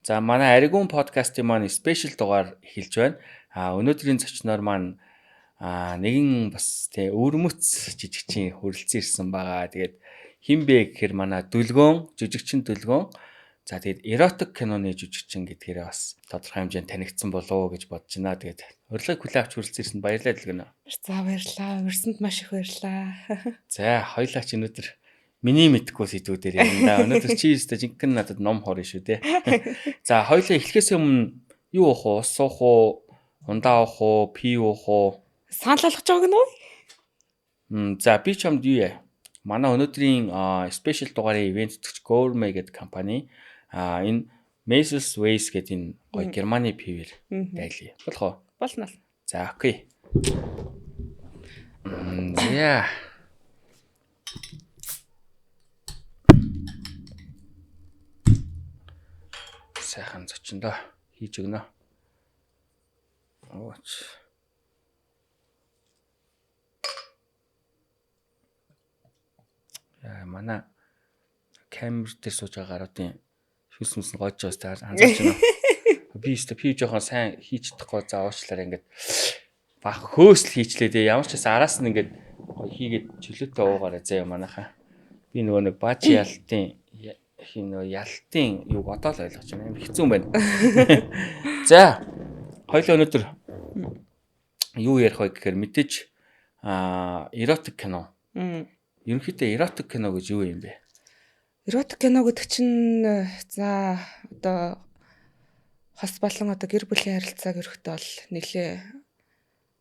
За манай Аригун подкастын маань special дугаар эхэлж байна. Өнөөдрийн зочноор маань нэгэн бас тий өвөрмөц жижигчин хүрэлцэн ирсэн байгаа. Тэгээд хэн бэ гэхээр манай Дүлгөөн, жижигчин Дүлгөөн. За тэгээд erotic киноны жижигчин гэдгээрээ бас тодорхой хэмжээнд танигдсан болов уу гэж бодож байна. Тэгээд урилгыг хүлээн авч хүрэлцэн ирсэнд баярлалаа Дүлгөөнөө. За баярлалаа. Урьсанд маш их баярлалаа. За хоёлаа ч өнөөдөр миний мэдхгүй сэдвүүдээр ярина да. Өнөөдөр чи өстө жинхэнэ надад ном хорно шүү дээ. За хоёлаа эхлэхээс өмнө юу уух уу? Ус уух уу? Ундаа уух уу? Пи уух уу? Санал болгож байгааг нь уу? За би чамд юу яа? Манай өнөөдрийн special дугаарын ивээн тэтгэгч Gourmet гэдэг компани энэ Meisels Weiss гэдэг энэ гоё Германы пивээр дайлъя. Болох уу? Болно. За okay. За. Сайхан зочиндоо хийж өгнө. Ооч. Яа манай камер дээр сууж байгаа гаруудын шүс мүс нь гоож байгаас анзаарч байна. Би өстө пи жоохон сайн хийж чадахгүй за уучлаарай ингээд баг хөөсл хийчлээ дээ. Ямар ч гэсэн араас нь ингээд гоё хийгээд чөлөөтэй уугаарай заяа манайхаа. Би нөгөө нэг баажи ялтын хин нөгөө ялтын юуг одоо л ойлгож байна. Амар хэцүү юм байна. За хоёлаа өнөөдөр юу ярих вэ гэхээр мэдээж erotic кино. Ерөнхийдөө erotic кино гэж юу юм бэ? Erotic кино гэдэг чинь за одоо хос болон одоо гэр бүлийн харилцааг ерөнхийдөө бол нэлээ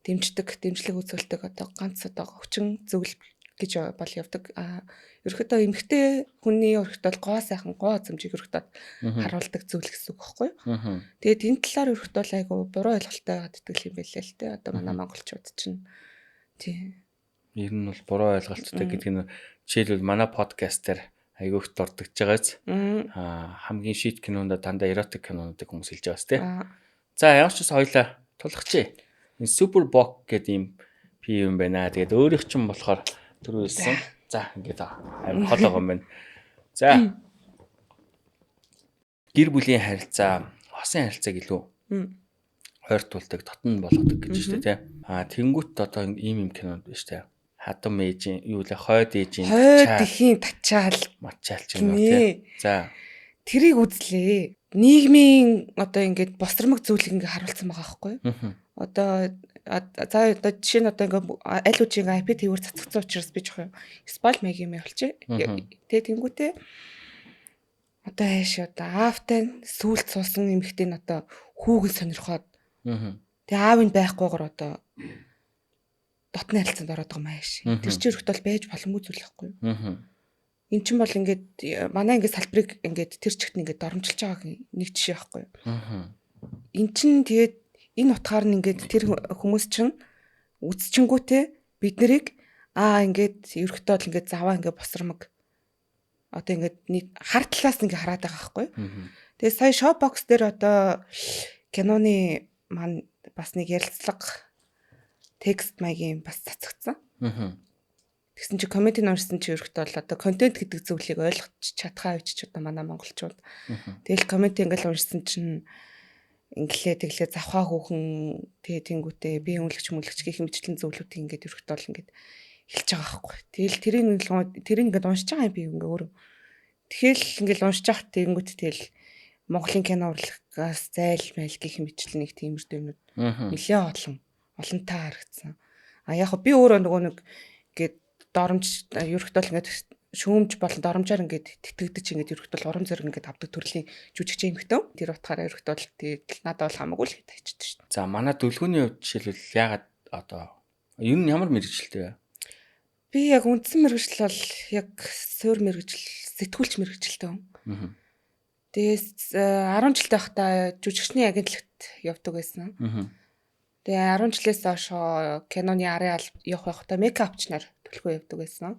дэмждэг, дэмжлэг үзүүлдэг одоо ганц одоо хүчин зүйл гэж бол явдаг. Ерөнхийдөө эмэгтэй хүний ерөнхийдөө бол гоо сайхан гоо эзэмжийг ерөнхийдөө харуулдаг зүйл гэсэн үг байхгүй юу? Тэгээд энэ талаар ерөнхийдөө бол айгу буруу ойлголттой байгаад итгэл юм байлээ л дээ. Одоо манай монголчууд чинь тий. Ер нь бол буруу ойлголттой гэдэг нь жишээлбэл манай подкаст дээр айгүй их дурддагж байгааз хамгийн шит кинонд дандаа erotic кинонуудыг хүмүүс хэлж байгаас тий. За ямар ч гэсэн хоёлаа тулгачээ. Энэ Super Bock гэдэг юм пи юм байна. Тэгээд өөрийнх чинь болохоор түрүү хэлсэн. За ингээд амар хол байгаа юм байна. За гэр бүлийн харилцаа, хосын харилцааг илүү ойртуулдаг, дотн болгодог гэж шүү дээ тий. Тэнгүүт одоо ийм юм кинод байна шүү дээ. Хадам ээжийн юу лээ хойд ээжийн хойд ихийн тачаал мачаал ч юм уу тий. За тэрийг үзлээ. Нийгмийн одоо ингээд босромог зүйлийг ингээд харуулсан байгаа байхгүй юу? Одоо за одоо жишээ нь одоо ингээд аль үжиг IP твээр цацгдсан учраас би жоохон spoil маяг юм явуулчих. Тэгээ тэнгүүтээ одоо хайш одоо аавтай сүулт суусан эмэгтэй нь одоо хүүгэн сонирхоод тэгээ аав нь байхгүйгээр одоо дотны харилцаанд ороод байгаа юм ааш. Тэр чинь өрхт бол байж боломгүй зүйл байхгүй юу? Эн чинь бол ингээд манай ингээд салбарыг ингээд тэр чигт ингээд доромжилж байгааг нэг жишээ байхгүй юу? Эн чинь тэгээд энэ утгаар нь ингээд тэр хүмүүс чинь үзчихэнгүүтээ бид нарыг ингээд ерөхтөө бол ингээд заваа ингээд босромог одоо ингээд нэг хар талаас ингээд хараад байгаа байхгүй юу? Тэгээд сая Showbox дээр одоо киноны маань бас нэг ярилцлага текст маягийн бас цацагдсан. Тэгсэн чи комментиг уншсан чи ерөхтөө бол одоо контент гэдэг зүйлийг ойлгож чадхаа үуч ч одоо манай монголчууд. Тэгэл коммент ингээл уншсан чинь инглээ тэглээ завхаа хүүхэн тэгээ тэнгүүтээ би үнэлэгч мүлэгч гэх мэтчлэн зүйлүүдийг ингээд ерөхтөө бол ингээд хэлж байгаа байхгүй. Тэгэл тэрийг ингээд уншиж байгаа юм би ингээ өөрөө. Тэгэл ингээл уншиж явах тэнгүүт тэгэл Монголын кино урлагаас зайл майл гэх мэтчлэн нэг тиймэрхүү юмнууд нэлээ олонтаа харагдсан. Яг би өөрөө нөгөө нэг ингээд доромж ерөхтөө л ингээд шүүмж болон доромжоор ингээд тэтгэгдэж ингээд ерөхтөө л урам зориг ингээд авдаг төрлийн жүжигч эмэгтэй. Тэр утгаараа ерөхтөө л тэгэл надад бол хамаагүй л тавьчихдаг шүү дээ. За манай Дүлгөөний хувьд жишээлбэл яагаад одоо ер нь ямар мэргэжилтэй вэ? Би яг үндсэн мэргэжил бол яг суур мэргэжил, сэтгүүлч мэргэжилтэй хүн. Тэгээс 10 жилтэй байхдаа жүжигчний агентлагт явдаг байсан. Тэгээ 10 жилээс хойш киноны арын алба явах байхдаа мейкапчнаар төлхөө явдаг байсан.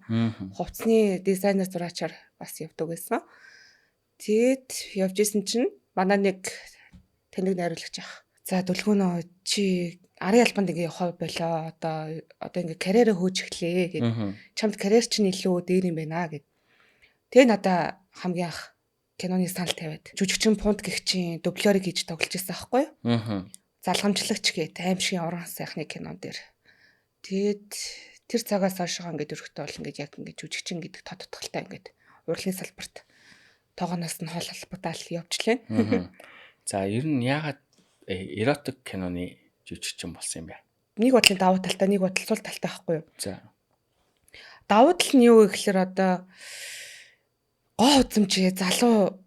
Хувцсны дизайнер зураачаар бас явдаг байсан. Тэгээд явж исэн чинь манай нэг таныг найруулагч ах. За Дүлгөөнөө чи арын албанд ингээ явах болоо. Одоо ингээ карьераа хөөж эхлэе гэд. Чамд карьер чинь илүү дээр юм байна гэд. Тэгээ надаа хамгийн анх киноны санал тавиад жүжигчин Пунт гихчийн дублёрыг хийж тоглож байсан аахгүй юу? Аа. Залгамжлагч гээд аимшигын уран сайхны кинон дээр. Тэгээд тэр цагаас хойшоо ингээд өрхтөө бол ингээд яг ингээд жүжигчин гэдэг тод тутгалтай ингээд урлагийн салбарт тоогоноос нь хол холбогдоол явжлаа. За ер нь яагаад эротик киноны жүжигчин болсон юм бэ? Нэг бодлын давуу талтай, нэг бодол сул талтай байхгүй юу? За. Давуу тал нь юу гэхээр одоо гоо үзэмж залуу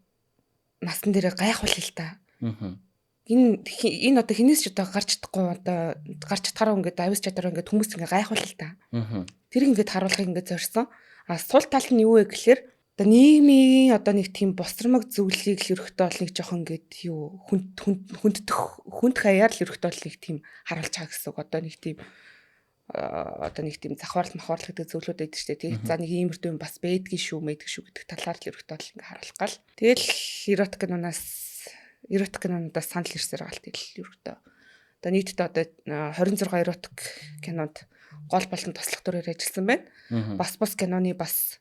насн дээр гайхуул л та. Аа. Энэ одоо хинээс ч одоо гарч чадахгүй одоо гарч чадхаараа ингээд авис чадвараа ингээд хүмүүс ингээд гайхуул л та. Аа. Тэр ингээд харуулахыг ингээд зорьсон. А сул тал нь юу вэ гэхээр одоо нийгмийн одоо нэг тийм босромог зүйлийг л ерөхтөө бол нэг жоохон ингээд юу хүнддэх хүндх хаяар л ерөхтөө бол нэг тийм харуулж байгаа гэсэн үг. Одоо нэг тийм одоо нэг тийм завхаарл махварл гэдэг зүйлүүд байдаг шүү дээ. Тэгээд за нэг иймэрдүү юм бас байдгийн шүү, мэддэг шүү гэдэг талаар л ерөхтөө бол ингээд харуулах гал. Тэгэл эротик кинонуудаас санал ирсээр гал тэгэл ерөхтөө. Одоо нийтдээ одоо 26 эротик кинонд гол болон туслах дүрээр ажилласан байна. Бас бус киноны бас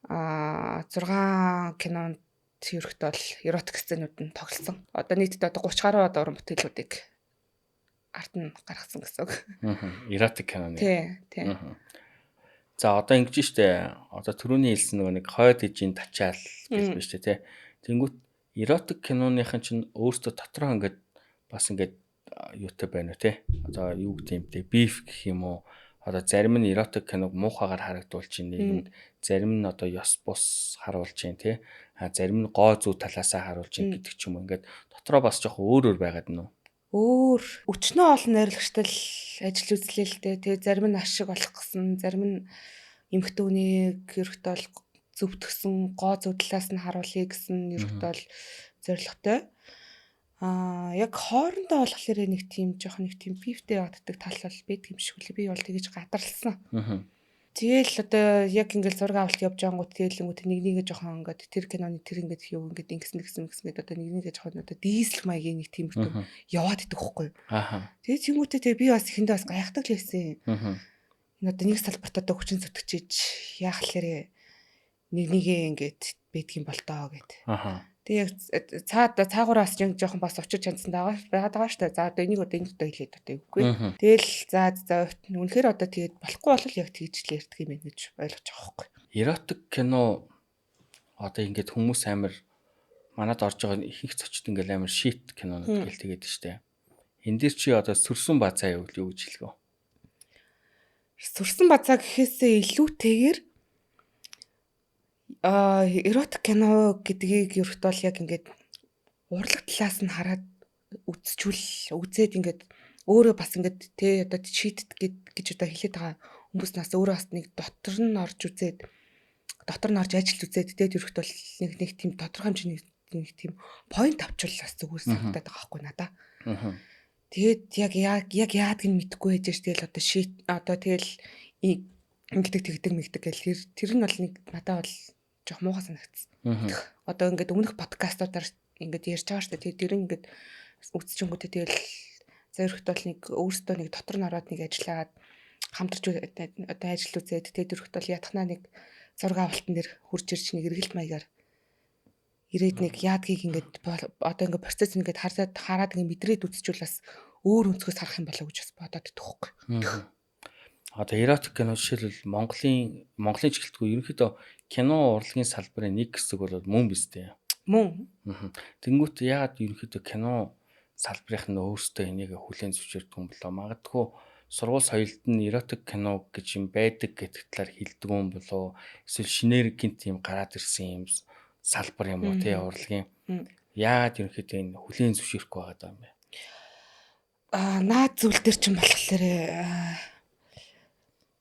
6 кинонд ерөнхийдөө бол эротик сценүүд нь тоглосон. Одоо нийтдээ одоо 30 гаруй одоо уран бүтээлүүдийг ард нь гаргасан гэсэн үг. Эротик киноны. Тий, тий. За одоо ингэж штэ. Одоо түрүүний хэлсэн нөгөө нэг хойд ижийн тачаал гэж байна штэ, тий. Тэнгүүт эротик киноныхын чинь өөртөө дотроо ингээд бас ингээд юутай байна уу, тий. Одоо юу гэдэг юм те, биф гэх юм уу? Одоо зарим нь эротик киног муухагаар харагдуулж байна нийгэмд, зарим нь одоо ёс бус харуулж байна тий. А зарим нь гоо зүү талаасаа харуулж байна гэдэг ч юм уу. Ингээд дотроо бас жоох өөр өөр байгаад нь үү? Өөр өчнөө олон найруулагчтай л ажил үзлээ л дээ. Тэгээ зарим нь ашиг олох гэсэн, зарим нь эмэгтэй хүнийг ерөнхийдөө бол зөвтгсөн, гоо зүү талаас нь харуулъя гэсэн ерөнхийдөө бол зорилготой. Яг хоорондоо болохоор нэг тийм жоох нэг тийм бифтэй явагддаг тал бол байдаг юм шиг үлээ. Би бол тэгэж гадарлсан. Тэгэл одоо яг ингээл зураг авалт явж ангууд тэгэл ингүүт нэг нэгэ жоохон ингээд тэр киноны тэр ингээд юу ингээд ингэсэн гэсэн гэсэн гээд одоо нэг нэгэ жоохон одоо дийсэл маягийн нэг тиймэрхүү яваад идэх хөхгүй юу. Тэгээд тэнгүүтээ тэгээ би бас эхэндээ бас гайхдаг л байсан. Энэ одоо нэг салбарт одоо хүчин зүтгэж яах лээрээ нэг нэгэ ингээд байдгийн бол доо гэд. Тэгээ яг цаагаараа бас жоохон бас учир чансан байгаад байгаа шүү дээ. За одоо энийг одоо энэ одоо хэлээд одоо үгүй. Тэгэл за үнэхээр одоо тэгээд болохгүй бол яг тэгж л ярьдаг юм байна гэж ойлгож байгаа байхгүй. Эротик кино одоо ингээд хүмүүс амар манад орж байгаа их их зочд ингээд амар шит кинонууд гэл тэгээд штэ. Энд дээр чи одоо сөрсөн базаа юу гэж хэлэх вэ? Сөрсөн базаа гэхээсээ илүүтэйгээр эротик кино гэдгийг ерөнхийдөө бол яг ингээд урлаг талаас нь хараад үзчихвэл үзээд ингээд өөрөө бас ингээд тэ одоо шийддэг гэж одоо хэлээд байгаа хүмүүс нас өөрөө бас нэг дотор нь орж үзээд дотор нь орж ажил үзээд тэгээд ерөнхийдөө бол нэг тийм тодорхой хэмжээний нэг тийм point авчвал бас зүгээр санагдаад байгаа байхгүй надаа. Тэгээд яг яг яадгийг мэдэхгүй байж ш тэгэл одоо шийд одоо тэгэл ингэдэг тэгдэг мэгдэг гэл тэр нь бол нэг надад бол жоох муухай санагдсан. Одоо ингээд өмнөх подкастуудаар ингээд ярьж байгаа шүү дээ. Тэгээд тэр ингээд үзчихэнгүүтээ тэгэл зоригт бол нэг өөртөө нэг дотор нь ороод нэг ажиллаад хамтарч одоо ажил үзээд тэгээд өрхт бол ятхнаа нэг зураг авалтан дээр хурж ирж нэг эргэлт маягаар ирээд нэг яадгийг ингээд одоо ингээд процесс ингээд хараад ингээд мэдрээд үзчихвэл бас өөр өнцгөөс харах юм болоо гэж бас бодоод идэх хөхгүй. Одоо эротик кино жишээлбэл Монголын ч гэлтгүй ерөнхийдөө кино урлагийн салбарын нэг хэсэг бол мөн биз дээ. Мөн. Тэнгүүт яагаад ерөнхийдөө кино салбарынх нь өөрсдөө энийг хүлээн зөвшөөрдөг юм болоо? Магадгүй сургууль соёлд нь эротик кино гэж юм байдаг гэдэг талаар хэлдэг юм болоо? Эсвэл шинээр гинт юм гараад ирсэн юм салбар юм уу те урлагийн? Яагаад ерөнхийдөө энэ хүлээн зөвшөөрөхгүй байгаа юм бэ? Наад зүйл дээр чинь болохоор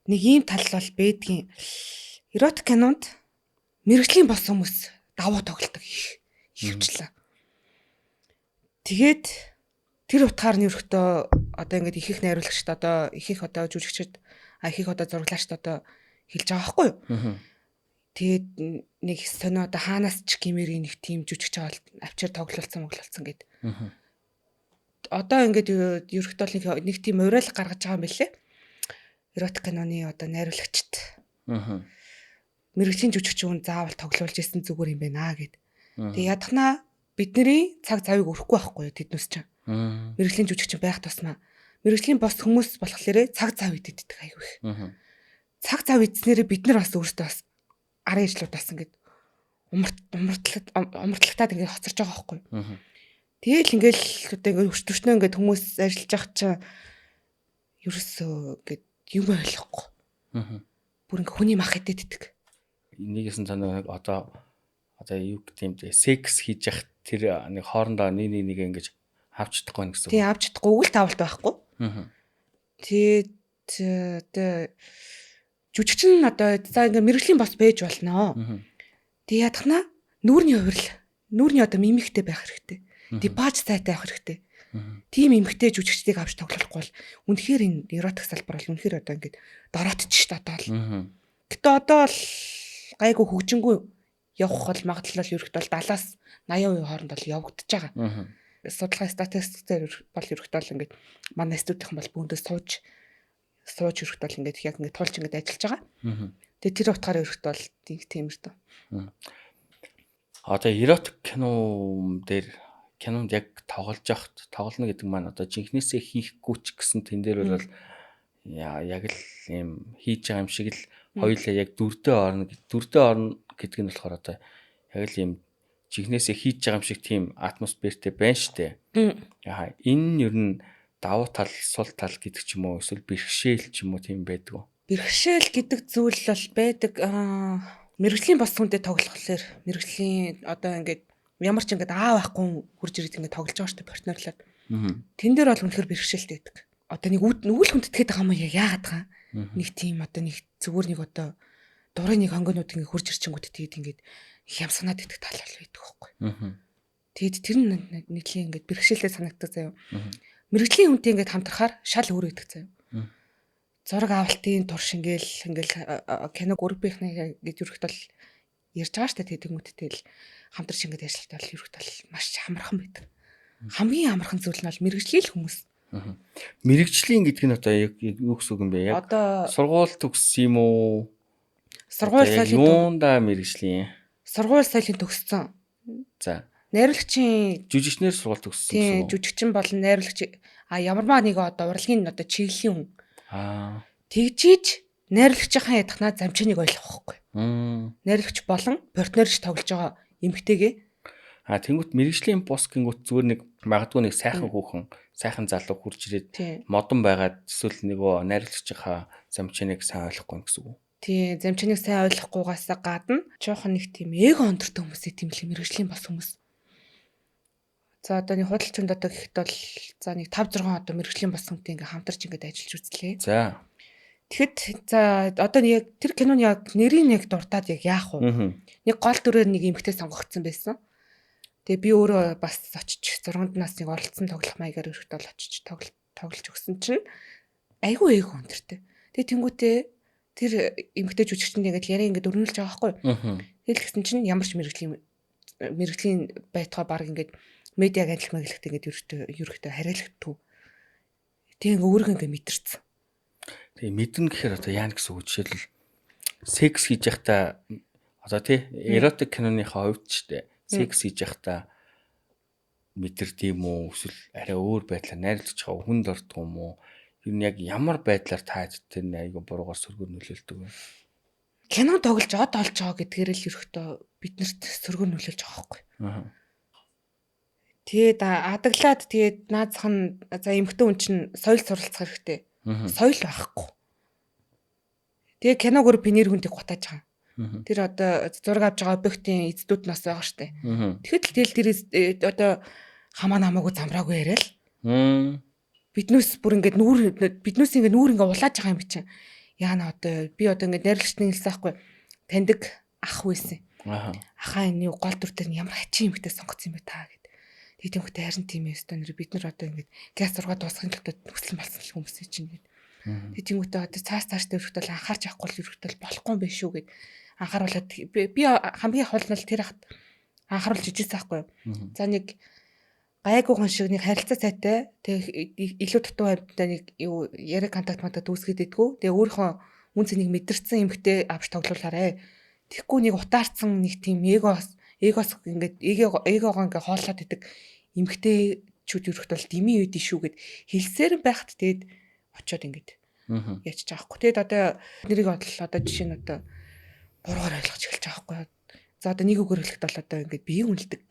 нэг ийм тал бол байдгийн. Эротик кинонд мэрэгжлийн бос хүмүүс давуу тоглолдог их хөвчлээ. Тэгээд тэр утгаар нь ерөөхдөө одоо ингээд их их найруулагчд одоо их их одоо жүжигчд их их одоо зураглаачд одоо хэлж байгаа байхгүй юу? Тэгээд нэг сонио одоо хаанаас ч гимээр нэг тийм жүжигч авчир тоглолцсон моглолцсон гэд. Одоо ингээд ерөөхдөө нэг тийм уриал гаргаж байгаа юм билээ. Эротик киноны одоо найруулагчд. Мэрэгжлийн жүжигч хүн заавал тоглуулж исэн зүгээр юм байна гэд. Тэгээ ядахнаа бидний цаг завыг өрөхгүй байхгүй юу тэднээс чинь. Мэргэжлийн жүжигчин байх тусмаа. Мэргэжлийн бос хүмүүс болохоор цаг зав иддэг айгүй их. Цаг зав идснээрээ бид нар бас өөрсдөө бас арын ажлууд бас ингээд умартлагдаад ингээд хоцорж байгаа байхгүй юу. Тэгээл ингээл одоо ингээд өчтөрчнөө ингээд хүмүүс ажиллаж явах чинь ерөөсөө ингээд юм ойлгохгүй. Бүр ингээд хүний мах идэт иддэг. Нэгсэн санаа одоо юу гэдэг юм бэ? Секс хийж явах тэр нэг хоорондоо нэг нэг ингэж авч чадахгүй гэсэн. Тийм, авч чадахгүй, үгэл тавалт байхгүй. Тэгээд одоо жүжигчин одоо за ингээ мэрэгжлийн бос байж болно. Тэг ядахна нүүрний хувирал, нүүрний одоо мимиктэй байх хэрэгтэй. Дебаж сайтай байх хэрэгтэй. Тийм эмэгтэй жүжигчдийг авч тоглохгүй бол үнэхээр энэ эротик салбар бол үнэхээр одоо ингээд дороотч ш та одоо л. Гэтэ одоо л гайгүй хөгжингүү явах бол магадлал ерөөхдөө бол 70-аас 80% хооронд бол явагдаж байгаа. Судалгаа статистикээр бол ерөөхдөө л ингээд манай студийнхан бол бөөндөө сууж ерөөхдөө бол ингээд яг ингээд тулж ингээд ажиллаж байгаа. Тэгээ тэр утгаараа ерөөхдөө бол тийм л дөө. Одоо эротик кино дээр кинонд яг тоглож явахт тоглоно гэдэг маань одоо жинхнээсээ хийхгүй ч гэсэн тэн дээр бол яг л ийм хийж байгаа юм шиг л хоёулаа яг дүрдээ орно. Дүрдээ орно гэдэг нь болохоор одоо яг л ийм жинхнээсээ хийж байгаа юм шиг тийм атмосфертэй байна штэ. Яа, энэ нь ер нь давуу тал, сул тал гэдэг ч юм уу эсвэл бэрхшээл ч юм уу тийм байдаг уу? Бэрхшээл гэдэг зүйл бол байдаг. Мэргэжлийн бос хүнтэй тоглохлоор мэргэжлийн одоо ингээд ямар ч ингээд аа байхгүй хурж ирээд ингээд тоглож байгаа шүү дээ партнерлаад. Тэн дээр бол үнэхээр бэрхшээлтэй байдаг. Одоо нэг нүгэл хүндэтгээд байгаа юм уу яагаад байгаа? Нэг тийм одоо нэг зүгээр нэг одоо дурын нэг хонгонууд ингээд хурж ирчингүүд тэгээд ингээд хямсганаад идэх тал бол байдаг байхгүй. Тэгээд тэр нь нэглийн ингээд бэрхшээлтэй санагддаг заяа. Мэргэжлийн хүнтэй ингээд хамтрахаар шал өөр идэх заяа. Зураг авалтын турш ингээл кино гүрбийнхний гэж юрхт бол ярьж байгаа штэ тэгэнгүүттэй л хамтарч ингээд ажиллахад бол юрхт бол маш амархан байдаг. Хамгийн амархан зүйл нь бол мэргэжлийн л хүмүүс. Мэргэжлийн гэдэг нь одоо яг юу гэсэн үг юм бэ? Яг одоо сургууль төгссөн юм уу? Сургууль соёлын юундаа мэргэжлийн? Сургууль соёлын төгссөн. За. Найруулагчийн жүжигчнэр сургууль төгссөн гэсэн үг. Жүжигчин болон найруулагч ямармаа нэг одоо урлагийн одоо чиглэлийн хүн. Аа. Тэгжиж найруулагчийнхаа ядахнаа замчааныг ойлгох байхгүй. Найруулагч болон партнерч тоглож байгаа эмэгтэйгээ. А тэнгуут мэргэжлийн бус гингүүт зүгээр нэг магадгүй нэг сайхан хүүхэн, сайхан залуу хурж ирээд модон байгаад эсвэл нөгөө найруулагчийнхаа замчааныг сайн ойлгохгүй гэсэн үг. Тийм, замчааныг сайн ойлгохгүйгаас гадна жоохон нэг тийм эго өндөртэй хүмүүсийг тийм л мэргэжлийн бус хүмүүс. За одоо нэг худалчинд одоо гэхэд бол за нэг 5 6 одоо мэргэжлийн бос хүнтэй ингээ хамтарч ингээд ажиллаж үзлээ. За. Тэгэхэд за одоо яг тэр киноны яг нэрийг яг дуртаад яг яах вэ? Нэг гол дүрээр нэг эмэгтэй сонгогдсон байсан. Тэгээ би өөрөө бас очиж 6 нас нэг оролцсон тоглох маягаар өрхтөл очиж тоглож өгсөн чинь айгүй эго өндөртэй. Тэгээ тэнгуүтээ тэр эмэгтэй жүжигчэнд ингээд яриа ингээд өрнүүлж байгаа байхгүй. Тэгэл гисэн чинь ямар ч мэргэжлийн байтугай баг ингээд медиаг ажил мэглэгт ингээд ерөөхдөө хариалагддаг. Тэг ингээ өөрийгөө ингээ мэдэрсэн. Тэгээ мэднэ гэхээр одоо яана гэсэн үг жишээлбэл секс хийж явахдаа одоо тий эротик киноныхаа хувьд ч тий секс хийж явахдаа мэдэрд юм уу эсвэл арай өөр байдлаар найруулж байгаа хүнд ордог юм уу? Ер нь яг ямар байдлаар та тэр айгу буруугаар сөргөөр нөлөөлдөг вэ? Кино тоглож од олж байгаа гэдгээр л ерөөхдөө биднэрт сөргөөр нөлөөлж байгаа байхгүй. Аа. Тэгээд адаглаад тэгээд наазах нь за эмэгтэй хүн чинь соёл суралцах хэрэгтэй. Соёл байхгүй. Тэгээ киног өөр пинер хүнтэй гутааж байгаа. Тэр одоо зураг авч байгаа объектын эздүүд нас байгаа штэ. Тэгэхэд л тэгэл тэр одоо хамаа намаагүй замраагүй яриа л. Биднээс бүр ингээд нүүр биднээс ингээд нүүр ингээд улааж байгаа юм чинь. Яана одоо би одоо ингээд найруулагчны хэлсэн байхгүй. Таньдаг ах байсан. Ахаа энэ гол дүр дээр ямар хачин эмэгтэй сонгоцсон юм бэ та гэд. Тэг тийм хөтэ харин тийм ээ өстө нэр бид нар одоо ингээд газ зургаа дуусгахын тулд нөхцөл болсон л хүмүүс чинь гээд. Тэг тийм хөтэ одоо цааш цааш дээр өрхтөл анхаарч авахгүй л өрхтөл болохгүй юм биш үү гэд анхааруулад би хамгийн хол нь тэр хат анхааруулж ижижсэн байхгүй юу. За нэг гайгүйхан шиг нэг харилцаа сайтай тэг илүү дутуу амьттай нэг юу яриа контакт мата үүсгээд идэггүй. Тэгээ өөрийнхөө үн цэнийг мэдэрсэн эмэгтэй авч тоглуулаарэ. Тэгэхгүй нэг утаарсан нэг тийм эго Эгос ингээд эгогоо ингээд хооллоод идэг эмэгтэйчүүд ерөөхдөө бол дими үед шүү гэд хэлсээр байхад тэгээд очиод ингээд яачих байгаа хгүй. Тэгэд одоо нэрийг бодлоо одоо жишээ нь одоо буруугаар ойлгож эхэлж байгаа хгүй. За одоо нэг үгээр хэлэхэд бол одоо ингээд биеийг үнэлдэг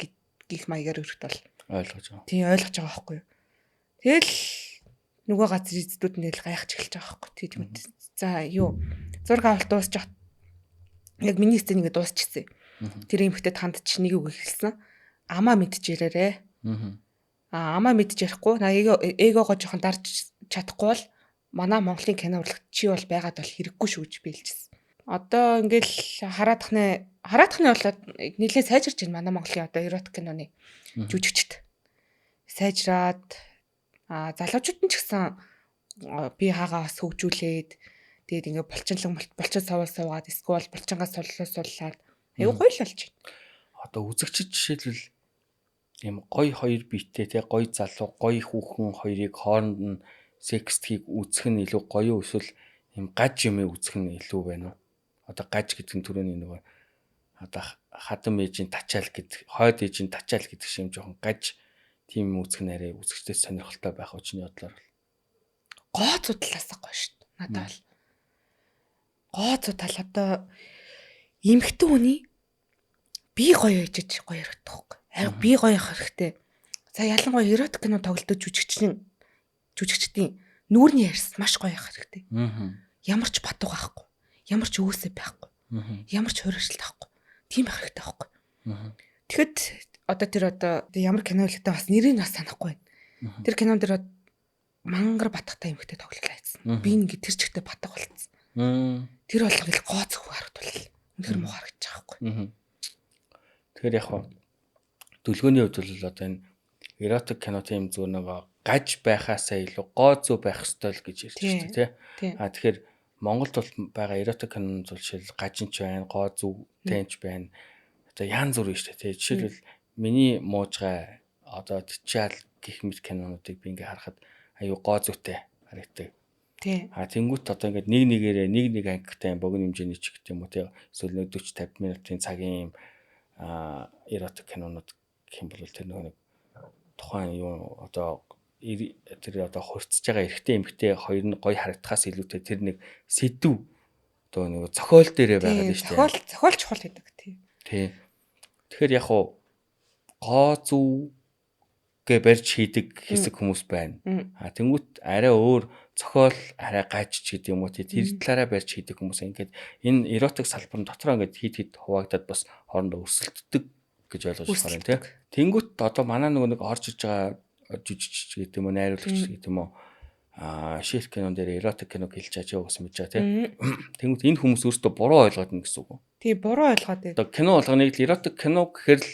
гих маягаар өрөхт бол ойлгож байгаа. Тийм ойлгож байгаа байхгүй юу. Тэгэл нөгөө газар эздүүд нь л гайхаж эхэлж байгаа байхгүй. Тэгээд за юу зураг авалт дуусчих яг миний сцен ингээд дуусчихсан. Тэр эмэгтэй танд чи нэг үг хэлсэн. Амаа мэдчихээрээ. Аа амаа мэдчих ярихгүй. На эгогоо жоохон дарж чадахгүй бол манай Монголын кино урлагт чи бол байгаад бол хэрэггүй шүү гэж би хэлчихсэн. Одоо ингээл хараадахны болоод нэлээд сайжирч байна манай Монголын одоо эротик киноны жүжигчд. Сайжраад залуучууд нь ч гэсэн би хаагаа бас хөгжүүлээд тэгээд ингээ булчинлан булчин сувал суугаад эсвэл булчингаас суллаа суллаад аюу гоё л болж байна. Одоо үзэгчид жишээлбэл ийм гоё хоёр биетэй те гоё залуу гоё хүүхэн хоёрыг хооронд нь секстхийг үзэх нь илүү гоё эсвэл ийм гаж юм үзэх нь илүү байна уу? Одоо гаж гэдэг нь түрүүний нөгөө одоо хадам ээжийн тачаал гэдэг, хойд ээжийн тачаал гэдэг шиг юм жоохон гаж тийм юм үзэх нь арай үзэгчдээс сонирхолтой байх уу чиний бодлоор бол? Гоо зүү талаас гоё шүү дээ. Надад бол гоо зүү тал одоо эмэгтэй хүний бие гоё ээжэж гоё ярагдах байхгүй. Харин бие гоё явах хэрэгтэй. За ялангуяа эротик кино тоглодог жүжигчдийн нүүрний ярьс маш гоё явах хэрэгтэй. Ямар ч батуг байхгүй. Ямар ч өөсөө байхгүй. Ямар ч хуурайлт байхгүй. Тийм байх хэрэгтэй байхгүй. Тэгэхэд одоо тэр одоо ямар кино хэлэхдээ бас нэрийг бас санахгүй байна. Тэр кинон дээр мангар батгатай эмэгтэй тоглолоо хийсэн. Би ингээд тэр чигтээ батга болцсон. Тэр бол ингээд гоо зөв харагдвал үнэхэр муу харагдаж байгаа байхгүй. Тэгэхээр яг хаа дүлгөөний хувьд бол одоо энэ эротик кино тийм зүгээр нөгөө гаж байхаасаа илүү гоо зүү байх ёстой л гэж ярьж байна тий. А тэгэхээр Монголд бол байгаа эротик кинонд бол жишээл гажинч байна, гоо зүүтэй ч байна. Одоо янз бүр шүү дээ тий. Жишээлбэл миний муужгай одоо тичаал гэх мэт кинонуудыг би ингээ харахад аюу гоо зүүтэй харагддаг. Тий. А тэнгуут одоо ингээд нэг нэгээрээ нэг нэг ангитай богино хэмжээний ч гэх юм уу тий. Эсвэл нэг 40 50 минутын цагийн юм эротик кинонууд гэх юм бол тэр нөгөө нэг тухайн юу одоо тэр одоо хурцж байгаа эрэгтэй эмэгтэй хоёр нь гоё харагдахаас илүүтэй тэр нэг сэдв одоо нөгөө зохиол дээрээ байгаад байна шүү дээ. Зохиол чухал гэдэг тий. Тий. Тэгэхээр яг хуу гоо зүү гэ барьж хийдэг хэсэг хүмүүс байна. А тэнгуут арай өөр зохиол арай гаж ч гэдэг юм уу тий тэр талаараа барьж хийдэг хүмүүс ингээд энэ эротик салбарын дотроо ингээд хит хит хуваагдаад бас хоорондоо өрсөлддөг гэж ойлгож болохоор юм тий. Тэнгуут одоо манай нөгөө нэг орж иж байгаа жүжигч гэдэг юм уу найруулагч гэдэг юм уу шил кинон дээр эротик кино хэлж чаж яваа гэсэн мэт жаа тий. Тэнгуут энэ хүмүүс өөрсдөө буруу ойлгоод байна гэсэн үг үү? Тий, буруу ойлгоод байна. Одоо кино болгоныг л эротик кино гэхэр л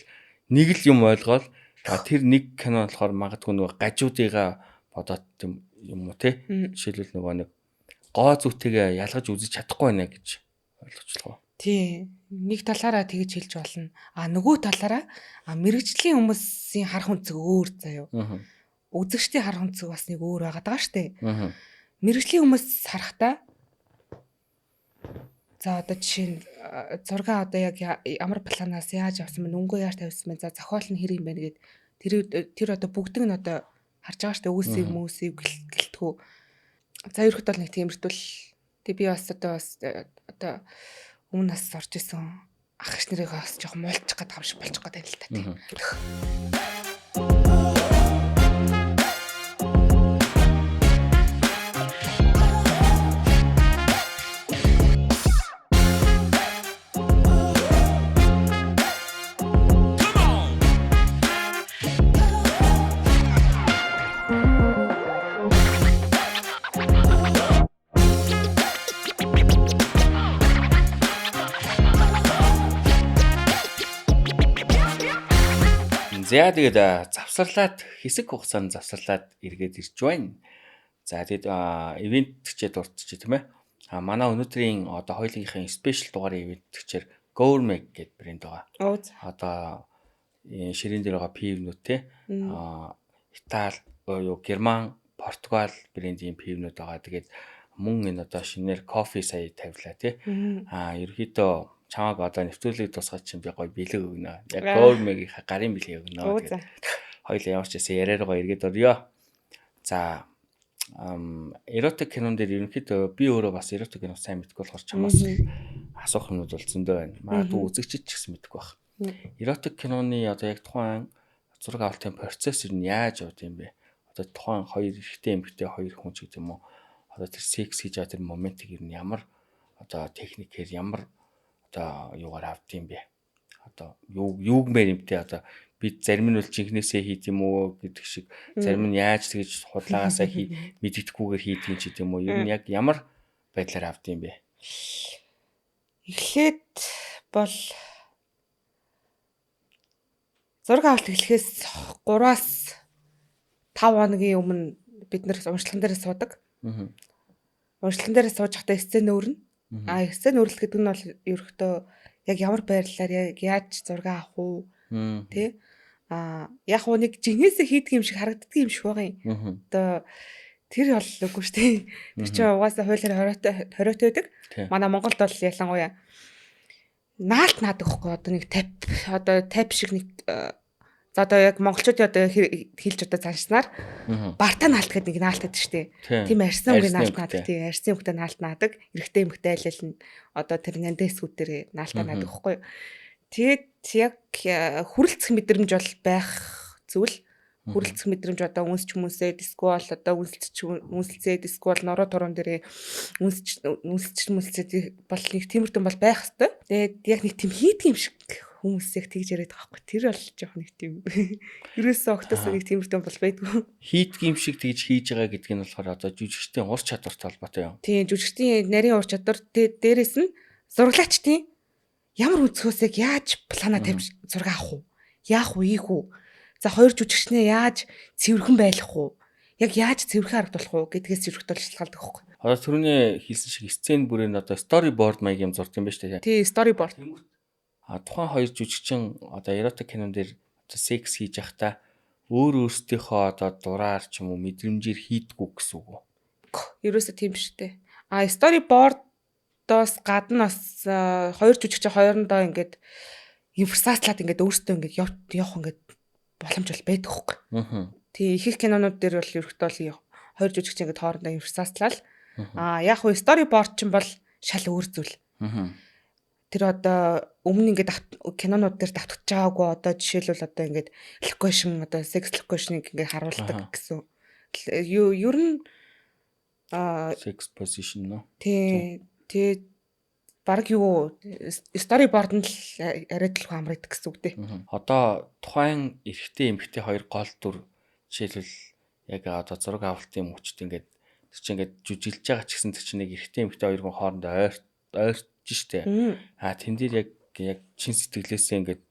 нэг л юм ойлгоол тэр нэг кино болохоор магадгүй нөгөө гажуудыгаа бодоод юм уу тий. Жишээлбэл нөгөө нэг гоо зүйтэйгээ ялгаж үзэж чадахгүй байна гэж ойлгочлоо. Тий. Нэг талаараа тэгж хэлж болно. А нөгөө талаараа мэрэгжлийн хүмүүсийн харах өнцөг өөр заяа. Үзэгчдийн харах өнцөг бас нэг өөр байгаад байгаа штэ. Мэрэгжлийн хүмүүс харахтаа за одоо жишээ нь зураг одоо яг ямар планаас яаж авсан бэ, өнгөө яаж тавьсан бэ, за зохиол нь хэр юм бэ гэд тэр одоо бүгдэг нь одоо харж байгаа штэ, өөсийг мөөсийг гэлтгүү. За ерөөхдөө бол нэг тиймэрдүүл. Тэг би бас одоо бас одоо өмнө нас орж исэн ах эгч нарыгаа бас жоохон муулчих гээд байгаа юм шиг болчих гээд байна л та тийм. За тэгээд завсарлаад хэсэг хугацаанд завсарлаад эргээд ирж байна. За тэгээд ивент гэчээ дурдчих тийм ээ. А манай өнөөдрийн одоо хоёулынхын спешиал дугаарын ивент гэчээр Gourmet гэдэг брэнд байгаа. Одоо ширээн дээр байгаа пивнүүд те. Итали, юу Герман, Португал брендийн пивнүүд байгаа. Тэгээд мөн энэ одоо шинээр кофе сая тавилаа те. А ерөөхдөө Чамааг одоо нэвтрүүлгийг дуусгаад чинь би гоё бэлэг өгнө. Яг гоормегийн гарын бэлэг өгнө. Тэгээд хоёул ямар ч байсан яриараа гоё эргээд орё. За эротик кинон дээр ерөнхийдөө би өөрөө бас эротик кино сайн мэдгүй болохоор чамаас асуух юмнууд бол зөндөө байна. Магадгүй үзэгчид ч гэсэн мэдгүй байх. Эротик киноны одоо яг тухайн зураг авалтын процесс ер нь яаж явд юм бэ? Одоо тухайн хоёр эрэгтэй эмэгтэй хоёр хүн ч гэдэг юм уу? Одоо тэр секс хийж байгаа тэр моментыг ер нь ямар одоо техникээр ямар одоо юугаар авд юм бэ? Одоо юу юугмээр юмтэй одоо би зарим нь бол жинхнээсээ хийд юм уу гэдэг шиг зарим нь яаж тэгж худалаагаасаа хий мэддэхгүйгээр хийдэг юм ч гэдэг юм уу? Ер нь яг ямар байдлаар авд юм бэ? Эхлээд бол зураг авалт эхлэхээс 3-аас 5 хоногийн өмнө бид нэр уншлаган дээр суудаг. Уншлаган дээр сууж байхдаа сцен өөрнө. А сцен өөрлөлт гэдэг нь бол ерөөхдөө яг ямар байрлалаар яг яаж зураг авах уу тий? А яг уу нэг жинхнээсээ хийдэг юм шиг харагддаг юм шиг байгаа юм. Одоо тэр бол үгүй шүү дээ. Тэр чинь угаасаа хуулиар хориотой байдаг. Манай Монголд бол ялангуяа наалт наадаг хгүй одоо нэг тап одоо тап шиг нэг за одоо яг монголчуудын одоо хэлж одоо заншнаар барта наалт гэдэг нэг наалт гэдэг шүү дээ. Тийм арьсны өнгө наалт наадаг. Тийм арьсны өнгөтэй наалт наадаг. Эрэгтэй эмэгтэй аль аль нь одоо тэр нандин хэсгүүд дээр наалтаа наадаг хгүй. Тэгээд яг хүрэлцэх мэдрэмж бол байх зүйл. Хүрэлцэх мэдрэмж одоо үнсч хүмүүсээ дисквол одоо үнсэлч үнсэлцээд дисквол нороо туран дээрээ үнсч үнсэлч мүлцээд бол нэг тиймэрхүү бол байх хэвээр. Тэгээд яг нэг тийм хийдэг юм шиг хүмүүс яг тэгж яриад байгаа байхгүй. Тэр бол жоох нэг тийм ерөөсөө огтосоо нэг тиймэрхүү бол байдгүй. Хийдэг юм шиг тэгж хийж байгаа гэдг нь болохоор одоо жүжигчдийн ур чадвартай холбоотой юм. Тийм, жүжигчдийн нарийн ур чадвар дээрээс нь зураглаачдын ямар өнцгөөс яг яаж плана тавьж зураг авах уу? Яах уу, ийх үү? За хоёр жүжигчнээ яаж цэвэрхэн байлгах уу? Яг яаж цэвэрхэн харагдуулах уу гэдгээс ерөнхийдөө шалтгаалдаг байхгүй. Одоо түрүүний хэлсэн шиг сцен бүрээ нь одоо storyboard маяг юм зурд юм байна шүү дээ. Тий, storyboard. А тухайн хоёр жүжигчин одоо эротик кинон дээр одоо секс хийж явахдаа өөр өөрсдийнхөө одоо дураар ч юм уу мэдрэмжээр хийдгүү гэсэн үг үү? Ерөөсөө тийм биш үү. А storyboard-оос гадна бас хоёр жүжигчин хоёрондоо ингээд импровизацлаад ингээд өөрсдөө ингээд явах ингээд боломж бол байдаг хөөх. Тий, их их кинонууд дээр бол ерөнхийдөө хоёр жүжигчин ингээд хоорондоо импровизацлал. Аа яг хуу storyboard чинь бол шал өөр зүйл. Тэр одоо өмнө ингээд кинонууд дээр давтагдж байгаагүй одоо жишээлбэл одоо ингээд location одоо sex location-ыг ингээд харуулдаг гэсэн. Юу ер нь sex position нөө. Тий, тий баг юу storyboard нь л арай төлөв амрагддаг гэсэн үг дээ. Одоо тухайн эрэгтэй эмэгтэй хоёр гол дүр жишээлбэл яг одоо зураг авалтын мөчд ингээд тэр чинь ингээд жүжиглж байгаа ч гэсэн тэр чинь нэг эрэгтэй эмэгтэй хоёр хүн хоорондоо ойртож штэ. А тэн дээр яг чин сэтгэлээсээ ингээд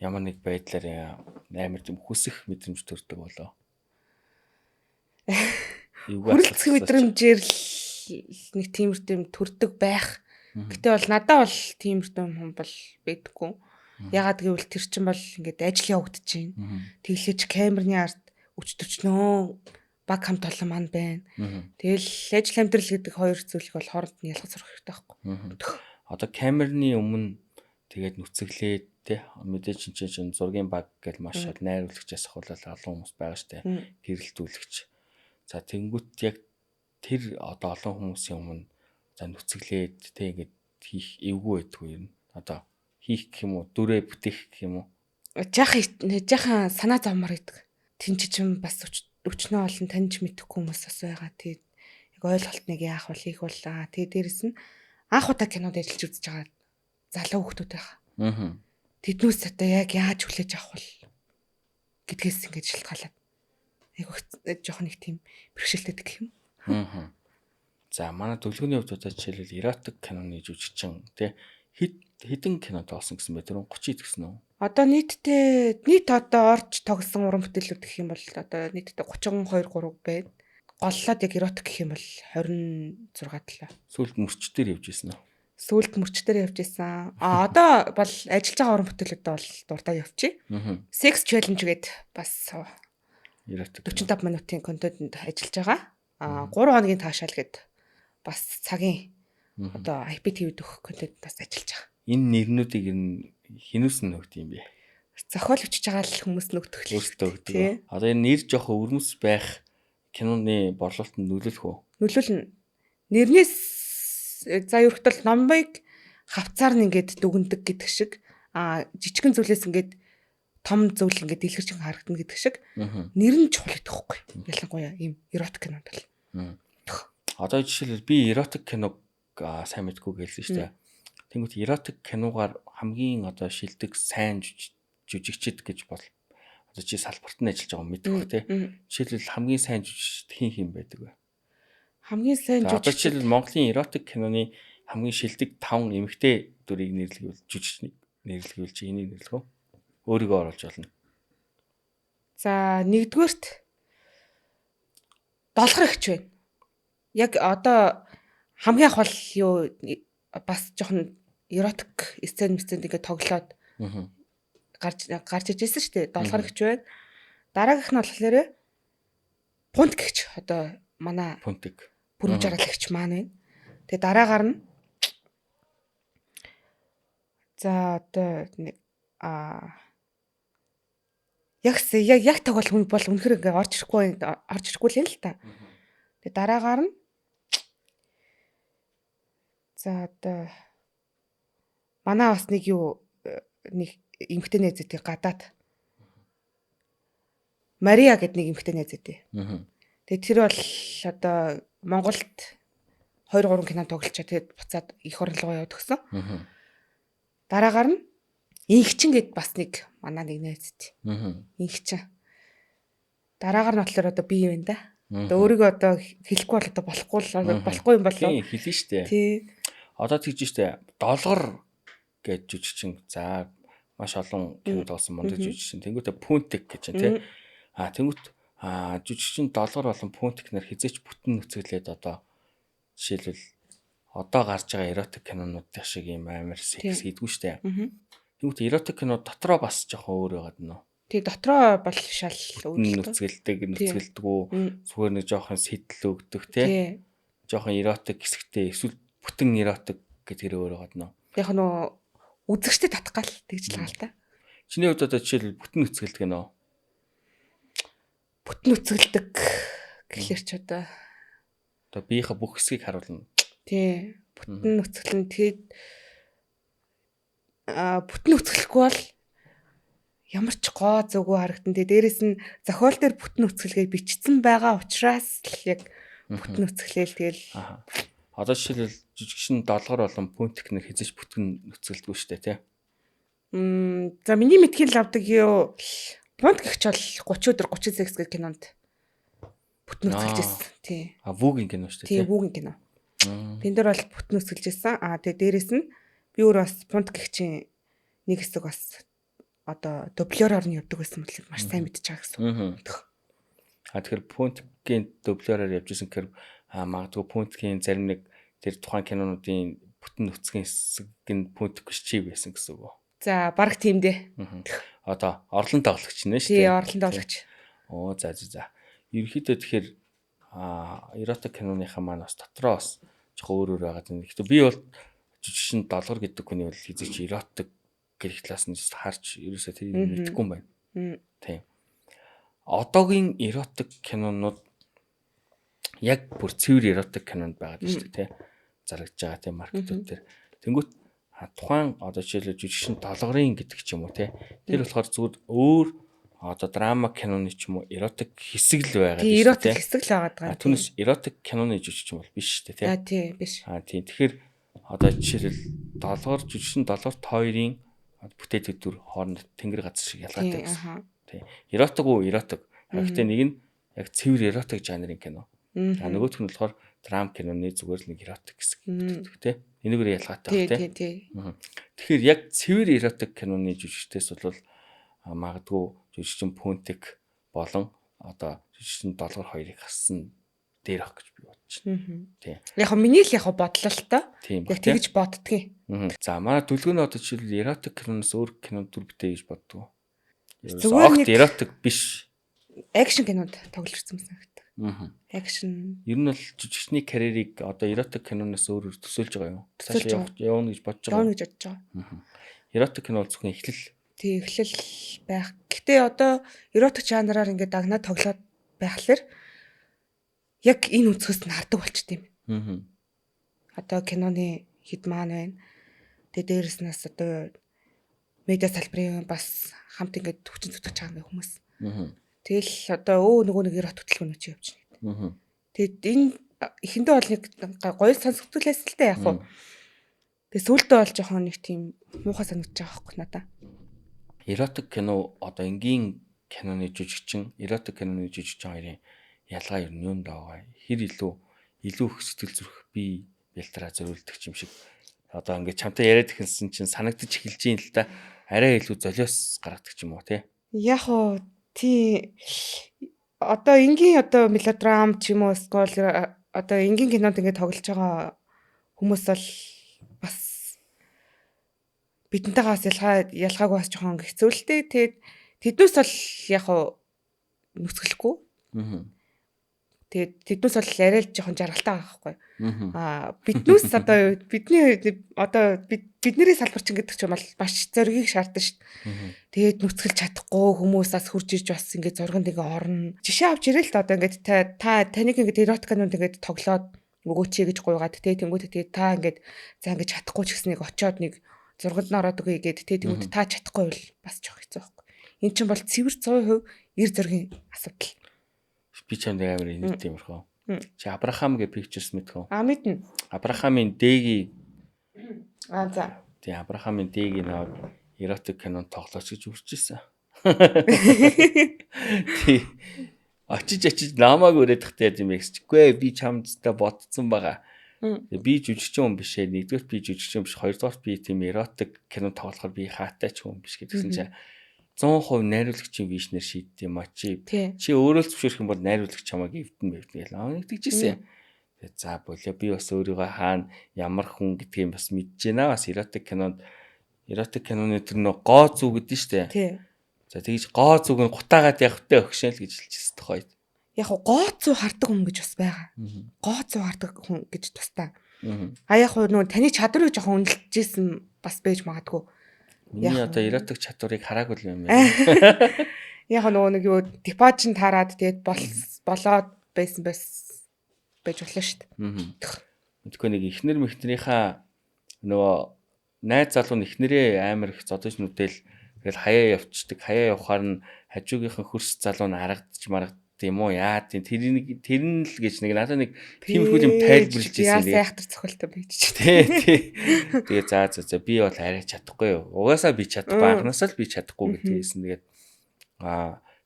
ямар нэг байдлаар амар тийм хүсэх мэдрэмж төрдөг болоо. Хүрэлцэх мэдрэмжээр л нэг тиймэрхүү юм төрдөг байх. Гэтэ бол надад бол тиймэрхүү юм бол байдаггүй. Ягаад гэвэл тэр чинь бол ингээд ажил явагдаж байна. Тэглэж камерны ард өч төчнөө баг хамт олон маань байна. Тэгэл ажил амьдрал гэдэг хоёр зүйлийг бол хооронд нь ялгаж сурах хэрэгтэй байхгүй. Одоо камерны өмнө тэгээд нүцгэлээд те мэдээж чинь зургийн баг гэл маш их найруулагчаас ахуулаад олон хүмүүс байгаа штэ. Гэрэлтүүлэгч. За тэнгүүт яг тэр одоо олон хүмүүсийн өмнө за нүцгэлээд те ингээд хийх эвгүй байдгүй юм. Одоо хийх гэх юм уу, дүрээ бүтээх гэх юм уу? Жаахан санаа зовмор байдаг. Тин чинь бас өчнөө олон таньж мэдэхгүй хүмүүс бас байгаа. Тэгээд яг ойлголт нэг яах вэ, хийх бол аа тэгээд дээрэс нь анх удаа кинод ажиллаж үзэж байгаа залуу хүмүүс байгаа. Тэднээс одоо яг яаж хүлээж авах вэ гэдгээс ингэж шалтгаалаад айгу жоохон нэг тийм бэрхшээлтэй гэх юм. За манай төлөвлөгөөний хувьд одоо жишээлбэл эротик киноны жүжигчин тий хэдэн кино тоглосон гэсэн бэ? Тэр 30 гэсэн үү? Одоо нийтдээ нийт одоо орж тогсон уран бүтээлүүд гэх юм бол одоо нийтдээ 32 3 байна. Голлоод яг эротик гэх юм бол 26 7. Сүүлд мөрч дээр явж исэн үү? Сүүлд мөрч дээр явж исэн. А одоо бол ажиллаж байгаа уран бүтээлүүдэд бол дурдаа явчих. Sex challenge гээд бас эротик 45 минутын контентэнд ажиллаж байгаа. А 3 хоногийн таашаал гээд бас цагийн одоо IPTV дөх контент бас ажиллаж байгаа. Энэ нэрнүүдийг ер нь хинүүс нь өгд юм бэ? Зохиол өчөж байгаа л хүмүүс нөгдөх л. Өөртөө өгдөг. Одоо энэ нэр жоохон өвөрмөц байх киноны борлуулалтанд нөлөөлөх үү? Нөлөөлнө. Нэрнээс за ерөнхийдөө номыг хавцаар нь ингээд дүгндэг гэдэг шиг жижигэн зүйлээс ингээд том зүйл ингээд дэлгэрч харагдана гэдэг шиг нэр нь чухал гэдэг хөхгүй. Ялангуяа ийм эротик кинонд бол. Одоо жишээлбэл би эротик киног сайн мэдгүй гэлсэн шүү дээ. Тэнгүүт эротик киногаар хамгийн одоо шилдэг сайн жүжигчд гэж бол одоо чи салбарт нь ажиллаж байгаа мэдэх бах тий. Жишээлбэл хамгийн сайн жүжигчд хин хин байдаг вэ? Хамгийн сайн жүжигчд. Одоо жишээлбэл Монголын эротик киноны хамгийн шилдэг 5 эмэгтэй дүрийг нэрлэвэл жүжигчнийг нэрлэвэл чи энийг нэрлэх үү? Өөрийгөө оруулж болно. За нэгдүгээрт Долгор эгч байна. Яг одоо хамгийн анх бол юу бас жоохон эротик сцен мэцэнд ингээд тоглоод гарч ижсэн шүү дээ. Долгор эгч байна. Дараагийнх нь болохоор Пунт гэгч одоо манай Пунтик бүрэн жаргал эгч маань байна. Тэгээ дараагаар нь за одоо нэг яг тоглох хүн бол үнэхэр ингээ орж ирэхгүй л юм л та. Тэгээ дараагаар нь за одоо манай бас нэг юу нэг эмэгтэй найз зүйтэй гадаад Мария гэдэг нэг эмэгтэй найз зүйтэй. Тэгээ тэр бол одоо Монголд 2-3 кино тоглолчоо тэгээд буцаад их орон руу яваад өгсөн. Дараагаар нь Инхчин гэд бас нэг манай нэг найз зүйтэй. Инхчин. Дараагаар нь болохоор одоо би юм да. Одоо өөрийгөө одоо хэлэхгүй бол одоо болохгүй юм болоо. Тийм хэлнэ штэ. Тий. Одоо тэгж штэ. Долгор гэж жүжигчин за маш олон кино тоглосон мундаг жүжигчин. Тэнгүүтээ Пүнтик гэж чинь тий. А тэнгүүт жүжигчин Долгор болон Пүнтик нар хизээч бүтэн нүцгэлээд одоо жишээлбэл одоо гарч байгаа эротик кинонууд шиг юм амар секс хийдгүү штэ. Тэнгүүт эротик кино дотроо бас жоохон өөр байгаад нөө. Тий, дотроо бол шал өөр нүцгэлдэг, нүцгэлдэггүй зүгээр нэг жоохон сэтэл өгдөг тий. Жоохон эротик хэсэгтэй эсвэл бүтэн эротик гэдгээр өөр байгаад нөө. Яг нөө үзэгчтэй татах гал тэгж л байгаа л та. Чиний хувьд одоо жишээлбэл бүтэн нүцгэлдэг нөө. Бүтэн нүцгэлдэг гэхэлэр ч одоо биеийнхээ бүх хэсгийг харуулна. Тий, бүтэн нүцгэлэн тэгээд бүтэн нүцгэлэхгүй бол ямар ч гоо зүгүү харагдан. Тэгээ дээрэс нь зохиол дээр бүтэн нүцгэлгээ бичсэн байгаа учраас л яг бүтэн нүцгэлээл тэгэл. Одоо жишээлбэл жүжигчин Долгор болон Пүнтик нэр хизээч бүтэн нүцгэлдэггүй шүү дээ тий. За миний мэдхийн л авдаг юу Пүнт гэгч бол 30 өдөр 30 секс гэх кинонд бүтэн нүцгэлж байсан. Тий. А вүүгийн кино шүү дээ тий. Вүүгийн кино. Тэн дээр бол бүтэн нүцгэлж байсан. А тэгээ дээрэс нь би өөр бас Пүнт гэгчийн нэг хэсэг бас одоо дублероор нь явдаг байсан мэтлэг маш сайн мэдчихэж байгаа гэсэн үг. А тэгэхээр Пүнтгийн дублероор явж исэн гэхээр магадгүй Пүнтгийн зарим нэг тэр тухайн кинонуудын бүтэн нүцгэн хэсэг нь Пүнтик биш чи байсан гэсэн үг үү? За бараг тийм дээ. Одоо орлон тоглогч нэ шүү дээ. Тий, орлон тоглогч. Оо за. Ерөнхийдөө тэгэхээр эротик киноныхаа маань бас дотроо бас жоохон өөр өөр байгаа юм. Гэхдээ би бол жүжигчин Долгор гэдэг хүний бол хизээч эротик гэх талаас нь харж ерөөсөө тэрийг мэдэхгүй юм байна. Тийм. Одоогийн эротик кинонууд яг бүр цэвэр эротик кинонд байгаа шүү дээ, тий. Зарагдж байгаа тийм маркетүүд дээр. Тэнгүүт тухайн одоо жишээлбэл жүжигчин Долгорын гэдэг ч юм уу, тий. Тэр болохоор зүгээр өөр одоо драма киноны ч юм уу эротик хэсэг л байгаа шүү дээ. Эротик хэсэг л байгаа даа. Түүнээс эротик киноны жүжигчин бол биш шүү дээ, тий. Аа тий, биш. Аа тий. Тэгэхээр одоо жишээлбэл Долгор жүжигчин Долгорт хоёрын бүтээдэг дүр хооронд тэнгэр газар шиг ялгаатай гэсэн. Тий. Эротик уу эротик. Гэхдээ нэг нь яг цэвэр эротик жанрын кино. А нөгөөх нь болохоор драм киноны зүгээр л нэг эротик хэсэг бүтээдэг тий. Энэгээр ялгаатай байх тий. Тэгэхээр яг цэвэр эротик киноны жүжигчдээс бол магадгүй жүжигчин Пүнтик болон одоо жүжигчин Долгор хоёрыг хассан дээр ах гэж би бодож байна. Тий. Яг миний л яг бодлоо л та. Яг тэгж боддгийн. За манай дүлгөөний одоо жишээлбэл эротик киноноос өөр кино дүр бүтээ гэж боддгоо. Зүгээр нэг эротик биш. Акшн кинонд тоглож ирсэн байсан гэдэг. Action. Ер нь бол жүжигчний карьерийг одоо erotic киноноос өөр төсөөлж байгаа юм. Цаашаа явна гэж бодож байгаа. Явна гэж бодож байгаа. Erotic кино бол зөвхөн эхлэл. Тий, эхлэл байх. Гэтэ одоо erotic жанраар ингээд дагнаа тоглоод байхлаар яг энэ өнцгөөс нь хардаг болчт юм. Одоо киноны хэд маань байна. Тэгээ дээрэс нь бас одоо медиа салбарын бас хамт ингээд хүчин зүтгэж байгаа ингээд хүмүүс. Тэгэл одоо нөгөө нэг erotic хөтөлбөрөөр чи явчихна. Тэгээд энэ эхэндээ бол нэг гоё сонсогдлээс л дээ яг хуу. Тэгээ сүүлдээ бол жоохон нэг тийм муухай санагдаж байгаа байхгүй надаа. Erotic кино одоо энгийн киноны жүжигчин, erotic киноны жүжигчин хоёрын ялгаа ер нь юунд байгаа? Хэр илүү их сэтгэл зүрх бие бэлтраа зөрүүлдэг юм шиг. Одоо ингээд чамтай яриад эхэлсэн чинь санагдаж эхэлж юм л та, арай илүү золиос гаргадаг ч юм уу тий. Яг уу тий, одоо энгийн одоо мелодрам ч юм уу эсвэл одоо энгийн кинонд ингээд тоглож байгаа хүмүүс бол бас бидэнтэйгээ бас ялгаагүй бас жоохон хэцүү л дээ. Тэгээд тэднээс бол яг уу нүцгэлэхгүй. Тэгээд тэднээс бол арай л жоохон жаргалтай байгаа байхгүй. Аа биднээс одоо бидний одоо бидний салбар чинь гэдэг чинь бол маш зоригийг шаардсан шүү дээ. Тэгээд нүцгэлж чадахгүй хүмүүс бас хурж иж бас ингээд зурганд ингээ орно. Жишээ авч ирэл л да, одоо ингээд та таныг ингээд erotic кинонд ингээд тоглоод өгөөч гэж гуйгаад тэ тэнгуүтэ тэгээд та ингээд за ингээд чадахгүй ч гэсэн нэг очиод нэг зурганд нь ороод өгье гээд тэ тэнгуүтэ та чадахгүй бол бас жоох хэцүү байхгүй. Эн чинь бол цэвэр 100% эр зоригийн асуудал. Би чамд амар инээдтэй юмрхөө. Чи Абрахам гэ Pictures мэдхүү? А мэднэ. Абрахамын Дэги. А за. Тий, Абрахамын Дэги нэг erotic кинонд тоглооч гэж үрж ирсэн. Тий. Очиж намайг өрөөд тахтай юм бэ гэж. Үгүй би чамдтай бодцсон байгаа. Би жүжигчин хүн биш ээ. Нэгдүгээрт би жүжигчин биш. Хоёрдугаарт би тийм erotic кино тоглохоор би хаатай ч хүн биш гэдгсэн чинь 100% найруулагчийн vision ээр шийддэг юм а чи. Чи өөрөө л зөвшөөрөх юм бол найруулагч чамайг эвдэн мэвдэн гэл. Аа тэгжсэн. Тэгээ за болоо би бас өөрийгөө хаана ямар хүн гэдгийг бас мэдэж байна. Бас erotic кинонд erotic киноны тэр нөө гоо зүг гэдэг нь штэ. За тэгж гоо зүг нь гутаагаад явахтай өгшөөл гэж хэлчихсэн тохой. Яг гоо зүү хардаг хүн гэж бас байгаа. Гоо зүү хардаг хүн гэж тусдаа. А яг нөө таны чадварыг жоохон үнэлжсэн бас байж магадгүй. Миний одоо erotic чадварыг хараагүй юм байна. Яг нөгөө нэг юу депаж нь таарад тэгээд болоод байсан байж болно шүү дээ. Мэдгүй нэг эхнэр мэхнэрийнхаа нөгөө найз залуу нь эхнэрээ амар их зодож нүдэл тэгэл хаяа явцдаг. Хаяа явхаар нь хажуугийнхан хөрс залуу нь харагдчих марагд юм уу яа тийм тэр нь л гэж нэг надад нэг тиймэрхүү юм тайлбарлаж ирсэн. Яа сайхтар цохилтой байж чи. Тий, тий. Тэгээ за за за би бол арай чадахгүй юу. Угаасаа би чадахгүй, анхнаасаа л би чадахгүй гэдэг хэлсэн. Тэгээд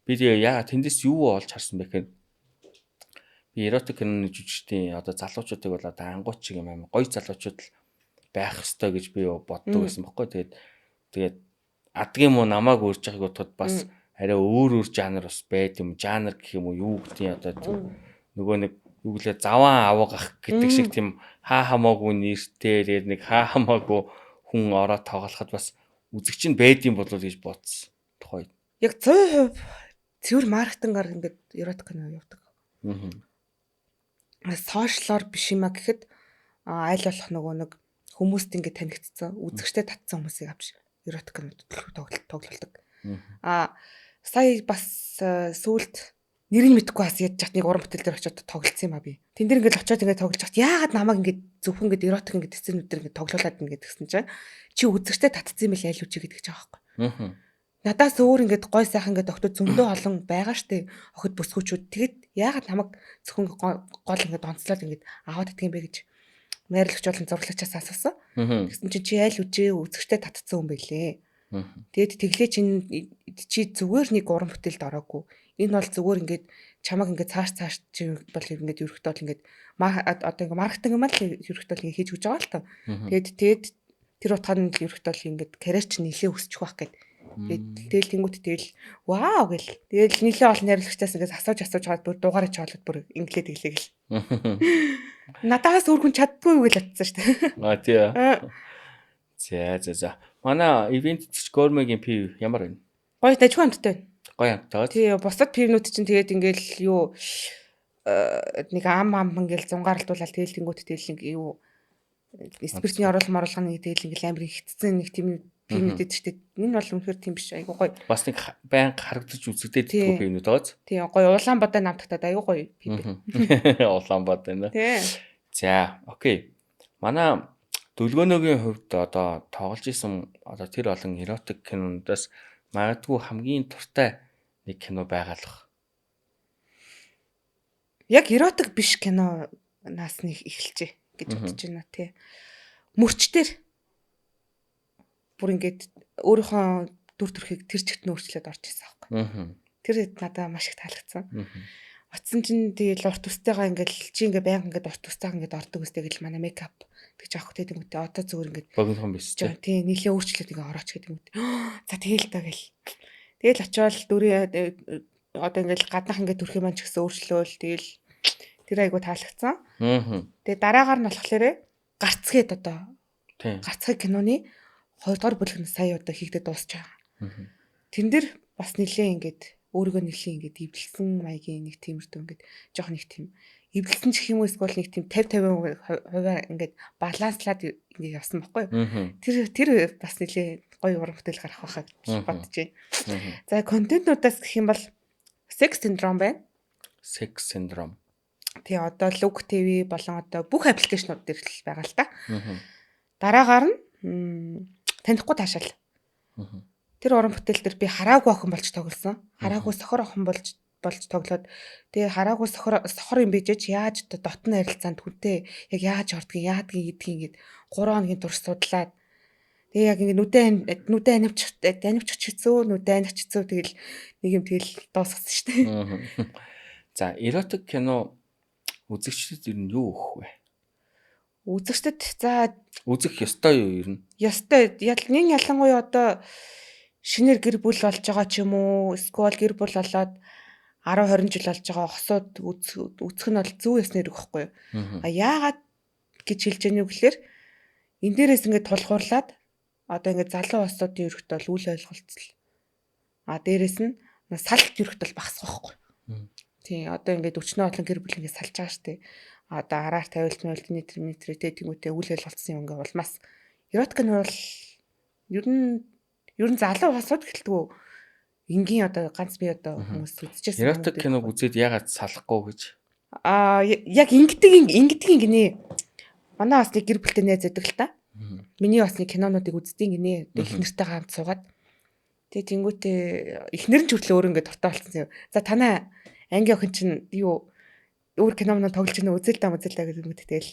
би тэгээ яа тэндээс юу олж харсан бэ гэхээр би erotic киноны жүжигчдийн одоо залуучуудыг бол одоо ангууч шиг юм амар гоё залуучууд л байх ёстой гэж би боддог байсан бохгүй. Тэгээд адгийн муу намайг үрж байгааг бодоход бас арай өөр жанр бас байд юм. Жанр гэх юм уу юу гэдгийг одоо нөгөө нэг юу гэлээ заван авгах гэдэг шиг тийм хаа хамаагүй нэртэй тэгээд нэг хаа хамаагүй хүн ороо тоглоход бас үзэгч нь байд юм болов гэж бодсон. Тухай. Яг 100% цэвэр маркетингаар ингээд erotic кино явдаг. Сошиалор биш юм а гэхэд аль болох нөгөө нэг хүмүүст ингээд танигдсан, үзэгчтэй татсан хүмүүсийг авч erotic кино тоглолдог. А сая бас сүүлд нэрийг мэдэхгүй бас ядж чат нэг уран бүтээл дээр очиод тоглолцсон юм а би. Тэн дээр ингээд очиод ингээд тоглож чат яагаад намайг ингээд зөвхөн ингээд erotic ингээд scene үүд дээр ингээд тоглуулад ингээд гэсэн чинь чи үзэгчтэй татцсан юм бэл аль үчи гэдэг чинь аахгүй. Надаас өөр ингээд гой сайхан ингээд охтод зөндөө олон байгаа штэ. Охид бүсгүүчүүд тэгэд яагаад намайг зөвхөн гол ингээд онцлоод ингээд аваад идэх юм бэ гэж найрлагч болон зурлагчаас асуусан. Тэгсэн чинь чи аль үжээ үзэгчтэй татцсан хүн бэлээ. Тэгээд тэглээ чинь чи зүгээр нэг уран бүтээлд ороогүй. Энэ бол зүгээр ингээд чамаг ингээд цааш чи бол ингээд ерөхтөө бол ингээд одоо ингээд маркетинг юм аа л ерөхтөө л ингээд хийж өгч байгаа л та. Тэгээд тэр утгаар нь л ерөхтөө л ингээд карьер чинь нилээ өсчих байх гэд. Тэгээд тэнгуут тэгэл вау гэл. Тэгэл нилээ олон найруулагчаас ингээд асууж аваад бүр дугаараа чоолоод бүр инглээ тэглээ гэл. Надаас өөр хүн чаддгүй юу гэж бодсон шүү дээ. А тий. За за за. Манай ивент Gourmet-гийн пив ямар байна? Гоё дажгүй амттай байна. Гоё амттай. Тий, бусад пивнүүд чинь тэгээд ингээл юу нэг ам ам ингээл зунгаарлуулаад тэгэл тэнгуут тэгэл ингээ юу спиртний оруулах моруулганы тэгэл ингээл амар хитцэн нэг тийм пивнүүд шүү дээ. Энэ бол үнэхээр тийм биш, айгуу гоё. Бас нэг байнга харагдаж үзэгдээд идэггүй пивнүүд байгааз. Тийм, гоё улаан бодой намтагтаад айгуу гоё пив. Улаан бодой нэ. За, окей. Манай Дөлгөөнөөгийн хувьд одоо тоглож исэн одоо тэр олон эротик кинонуудаас магадгүй хамгийн дуртай нэг кино байгаа л бах. Яг эротик биш кинонаас нэг эхэлжээ гэж бодож байна тий. Мөрчдөр бүр ингээд өөрийнхөө дүр төрхийг тэр чигт нь өөрчлөөд орж ирсэн аахгүй. Тэр надад маш их таалагдсан. Очсон чинь тэгэл урт үстэйгээ ингээл чи ингээ байнга ингээд урт үстэйгээ ингээд ордог үстэй гэл манай мейкап тэгж авах гэдэг юм үү. Одоо зүгээр ингээд богинохон биш тий. Тийм, нийлээ өөрчлөөд ингээ орооч гэдэг юм үү. За тэгэл та гэл. Тэгэл очиод дүрээ одоо ингээл гаднах ингээд төрх юм маань ч гэсэн өөрчлөөл тэгэл тэр айгу таалагдсан. Тэгээ дараагаар нь болохоор гарцгээд одоо гарцгай киноны 2 дугаар бүлэг нь сая одоо хийгдээ дуусч байгаа. Тэн дээр бас нилээ ингээд өөрийгөө нилээ ингээд эвдэлсэн маягийн нэг тиймэрдүү ингээд жоох нэг тийм эвдэлсэн ч гэх юм уу эсвэл нэг тийм 50 50% ингээд баланслаад ингээд явсан байхгүй юу. Тэр бас нилээ гоё уран бүтээл гарах байхаа гэж бодож байна. За контентнуудаас гэх юм бол Sex Syndrome байна. Sex Syndrome. Тий, одоо Look TV болон одоо бүх аппликейшнууд дээр л байгаа л та. Дараагаар нь танихгүй таашаал. Тэр уран бүтээл дээр би хараагүй охин болж тоглосон. Хараагүй сохор охин болж тоглоод тэгээ хараагүй сохор юм бижэж яаж одоо дотны харилцаанд хүнтэй яг яаж ордгийг яадгийг гэдгийг ингээд 3 хоногийн турш судлаад тэгээ яг ингээд нүдэ анивчих хэцүү, нүдэ аних хэцүү тэгэл нэг юм тэгэл дуусгасан шүү дээ. За, эротик кино үзэгчдэд ер нь юу өгөх вэ? Үзэгчдэд за үзэх ёстой юу ер нь? Ёстой. Ялангуяа одоо шинээр гэр бүл болж байгаа ч юм уу, эсвэл гэр бүл болоод 10 20 жил болж байгаа хосууд үзэх нь бол зүү ёсны хэрэг байхгүй юу? А яагаад гэж хэлж яах вэ гэхээр энэ дээрээс ингээд тулгуурлаад одоо ингээд залуу хосуудын өрхт бол үл ойлголцол. А дээрээс нь салт өрхт бол багасах байхгүй. Тийм, одоо ингээд өчнөө олон гэр бүл ингээд салж байгаа штэ. Одоо араар тавилт мэлт нэтр мэтрээ тэнгүүтээ үл ойлголцсон юм ингээд улмаас эротик нь бол ер нь залуу хосууд гэлтгүү энгийн одоо ганц би одоо хүмүүс үзчихсэн. Эротик киног үзээд яагаад салахгүй гэж? Аа яг ингэдэг гинэ. Манай бас нэг гэр бүлтэй найз байдаг л та. Миний бас нэг кинонуудыг үздэг гинэ. Их нэртэйгээ хамт суугаад. Тэгээ тэнгүүтээ эхнэр нь ч хүртэл өөр ингээд дуртай болсон юм. За танай анги охин чинь юу өөр киноноо тоглож байна үзэл та гэдэг юм тэгэл.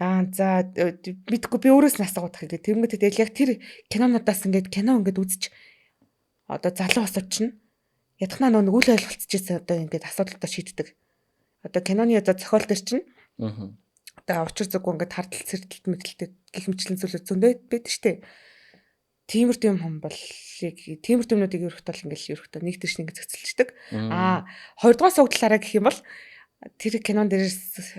Аа за мэдгүй би өөрөөс нь асуугаад тах гэдэг. Тэнгүүтээ тэгэл яг тэр кинонуудаас ингээд кино ингээд үзэж одоо залуу хосууд чинь ядхнаа нөө үл ойлголцчихсэн одоо ингээд асуудлуудаа шийддэг. Одоо киноны одоо зохиол дээр чинь одоо учир зүггүй ингээд хардтал сэрдэлт мэдлэлтэй гих мэтлэн зүйлүүд зөндөө байдаг штэ. Тиймэрхүү юм хон бол яг тиймэрхүү юмнуудыг өрөхт бол ингээд өрөхтөө нэг тийш нэг зохицолчдөг. Аа хоёрдугаар суугдлаараа гэх юм бол тэр кинон дээрээс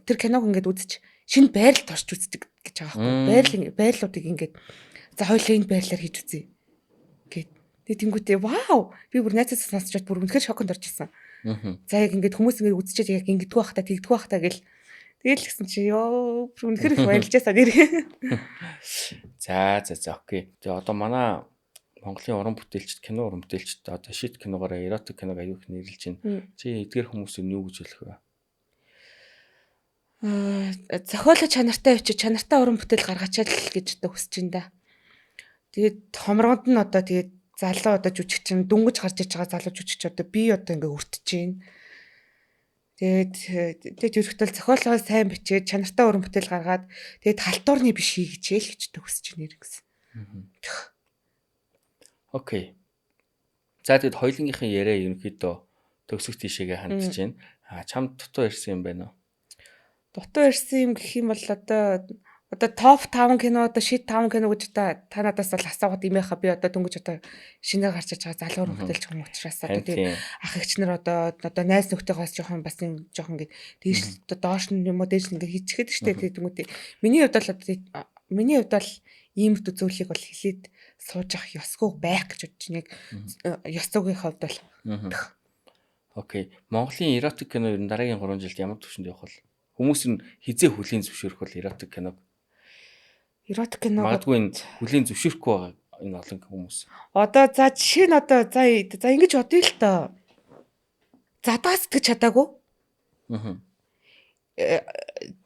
тэр киног ингээд үзэж шинэ байрал турч үздэг гэж байгаа байхгүй. Байрлалуудыг ингээд за хоёлаа энэ байрлалаар хийж үзье гэд. Тэгээ тэнгүүтээ вау би бүр найзаас сонсчод бүр үнэхээр шоконд орж исэн. За яг ингээд хүмүүс ингээд үзчихэд яг ингэдэггүй бах та тэгдэггүй бах та гэл тэгэл гисэн чи ёо бүр үнэхээр их баярлжаасаа нэр. За окей. Тэгээ одоо манай Монголын уран бүтээлчд, кино уран бүтээлчд одоо шит киногоор эротик киног аюу их нэрлэж байна. Чи эдгээр хүмүүсийг юу гэж хэлэх вэ? Зохиолоо чанартай бичиж чанартай уран бүтээл гаргаачаал гэж одоо хүсэж байна да. Тэгээд хомроонд нь одоо тэгээд залуу одоо жүжигчин дөнгөж гарч иж байгаа залуу жүжигч одоо би одоо ингээ өртөж байна. Тэгээд ерөнхийдөө зохиолоо сайн бичээд чанартай уран бүтээл гаргаад тэгээд халтуурны биш хий гэж л гэж одоо хүсэж байна гэсэн. Окей. За тэгэд хоёулынгийнхын яриа ерөнхийдөө төгсөх тийшээгээ хандж байна. А чамд дутуу ирсэн юм байна уу? Дутуу ирсэн юм гэх юм бол одоо топ 5 кино одоо шит 5 кино гэж одоо та надаас бол асуугаад юм яхаа би одоо дөнгөж одоо шинээр гарч иж байгаа залуу бүтээлч хүн учраас одоо тийм ах эгч нар одоо найз нөхдөйгөөс жоохон бас юм жоохон ингэ дээш одоо доош нь юм уу дээш нь ингэ хийчихээд штэ тэгдэнгүүтээ миний хувьд бол миний хувьд бол иймэрхүү зүйлийг бол хэлээд сууж авах ёсгүй байх гэж бодож байна. Яг ёс зүйн хувьд бол. Okay. Монголын erotic кино ер нь дараагийн 3 жилд ямар түвшинд явах вэ? Хүмүүс нь хизээ хүлийн зөвшөөрөх бол erotic киног? Erotic кино магадгүй энэ хүлийн зөвшөөрөхгүй байгаа энэ олон хүмүүс. Одоо за жишээ нь одоо за за ингэж бодъё л тоо. Задаа сэтгэж чадаагүй. Аа.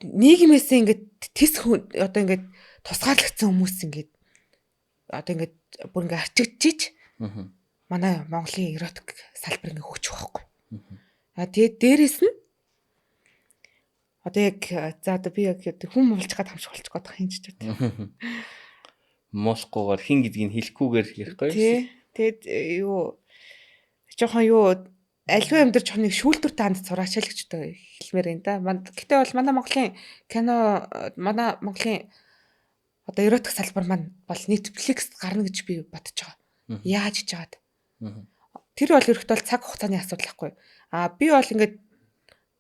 Нийгмээс ингээд тэс одоо ингээд тусгаарлагдсан хүмүүс ингээд одоо ингээд бүр ингээд арчигдчихиж манай Монголын erotic салбар ингээд хөгжих байхгүй. Аа, тэгээд дээрэс нь одоо яг за одоо би яг хүн муулж гад хамших болчих гээд байгаа юм ч гэдэг. Муулахгүйгээр хин гэдгийг хэлэхгүйгээр ярихгүй. Тий. Тэгээд юу жоохон юу альва амьдрч жоохон нэг шүүлтүр танд сураач л гэж одоо хэлмээр байна да. Гэтэ бол манай Монголын кино, манай Монголын одоо erotic салбар маань бол Netflix гарна гэж би бодож байгаа. Яаж хийж байгаад. Тэр бол ерөөхдөө бол цаг хугацааны асуудал байхгүй. А би бол ингээд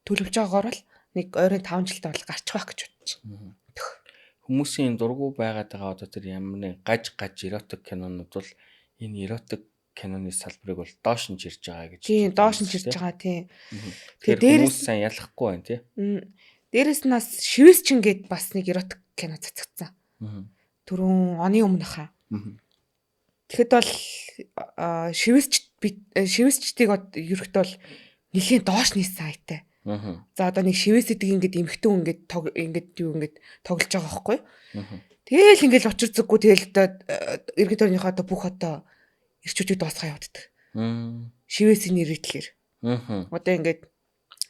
төлөвлөж байгаагаар бол нэг ойрын 5 жилдээ бол гарчих байх гэж бодож байна. Хүмүүсийн дургу байгаад байгаа одоо тэр ямар нэг гаж гаж erotic кинонууд бол энэ erotic киноны салбарыг бол доош нь жирж байгаа гэж. Тийм, доош нь жирж байгаа, тийм. Тэгэхээр хүмүүс сайн ялахгүй байна, тий. Дээрэс нь бас Шивэсчин гээд бас нэг erotic кино цацагдсан. Түрүүн оны өмнөх хаа. Тэгэхэд бол шивэсч би шивэсчдийг ерөөхдөө бол нэлийн доош нийсэн айтай. За одоо нэг шивээс гэдэг ингээд эмхтэн ингээд ингээд юу ингээд тоглож байгаа байхгүй. Тэгээл ингээд учир зүггүй тэгээл одоо иргэд орныхоо одоо бүх одоо эрчүүдийг дуусгаа явуулдаг. Шивээсийн нэрийтлэр. Одоо ингээд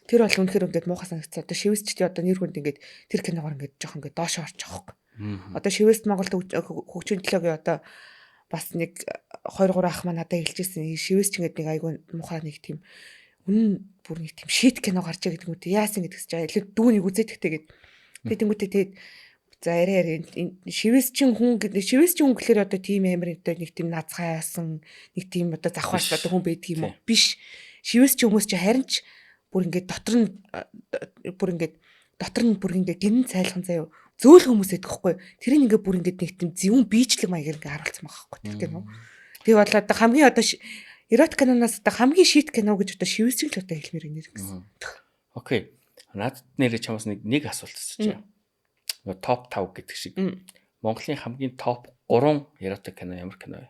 тэр бол үнэхээр ингээд муухай санагдсан. Одоо шивээсчдийн одоо нэр хүнд ингээд тэр киногоор ингээд жоох ингээд доошоо орж байгаа байхгүй. Одоо шивээст Монголд хөгжлийн төлөөгийн одоо бас нэг 2 3 ах маань надад хэлжсэн. Шивээсч ингээд нэг айгүй муухай нэг тийм үнэн бүр нэг тийм shit кино гарч байгаа гэдэг юм үү. Яасан гэдэг чинь илүү дүүнийг үзээд тэгтэй гээд. Тэгээд тэнгуүтээ тэгээд за арай арай шивээс чин хүн гэдэг шивээс чин хүн гэхэлэр одоо тийм амар одоо нэг тийм назгайсан нэг тийм одоо завхаас одоо хүн байдаг юм уу? Биш. Шивээс чин хүмүүс чи харин ч бүр ингээд дотор нь бүр ингээд дотор нь бүр ингээд гинэн цайлхан заяа зөөл хүмүүс байдаг хгүй. Тэрийг ингээд бүр ингээд нэг тийм зөвүүн биечлэг маягаар ингээд харуулсан байгаа хгүй тэр кино. Тэгээ бол одоо хамгийн одоо erotic киноноос одоо хамгийн shit кино гэж одоо шивээс чин л одоо хэлмээр байна гэсэн. Okay. Надад нэрээ чамаас нэг асуулт асуучих. Нөгөө топ 5 гэдэг шиг. Монголын хамгийн топ 3 erotic кино ямар кино вэ?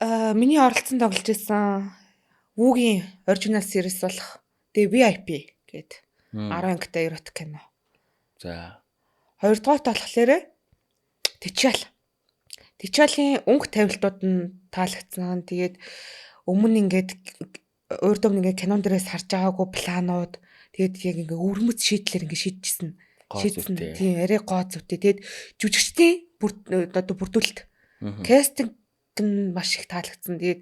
Аа, миний оролцсон тоглож исэн Вүүгийн original series болох тэгээ VIP гээд 10 ангитай erotic кино. За. Хоёрдугаарт болохоор Тэчаал. Тэчаалийн өнгө тавилтууд нь таалагдсан. Тэгээд өмнө ингээд урд өмнө ингээд кинон дээрээс харж байгаагүй планууд, тэгээд яг ингээд өвөрмөц шийдлэр ингээд шийдчихсэн. Шийдсэн. Тийм, арай гоо зүйтэй. Тэгээд жүжигчдийн бүр одоо бүрдүүлэлт. Casting нь маш их таалагдсан. Тэгээд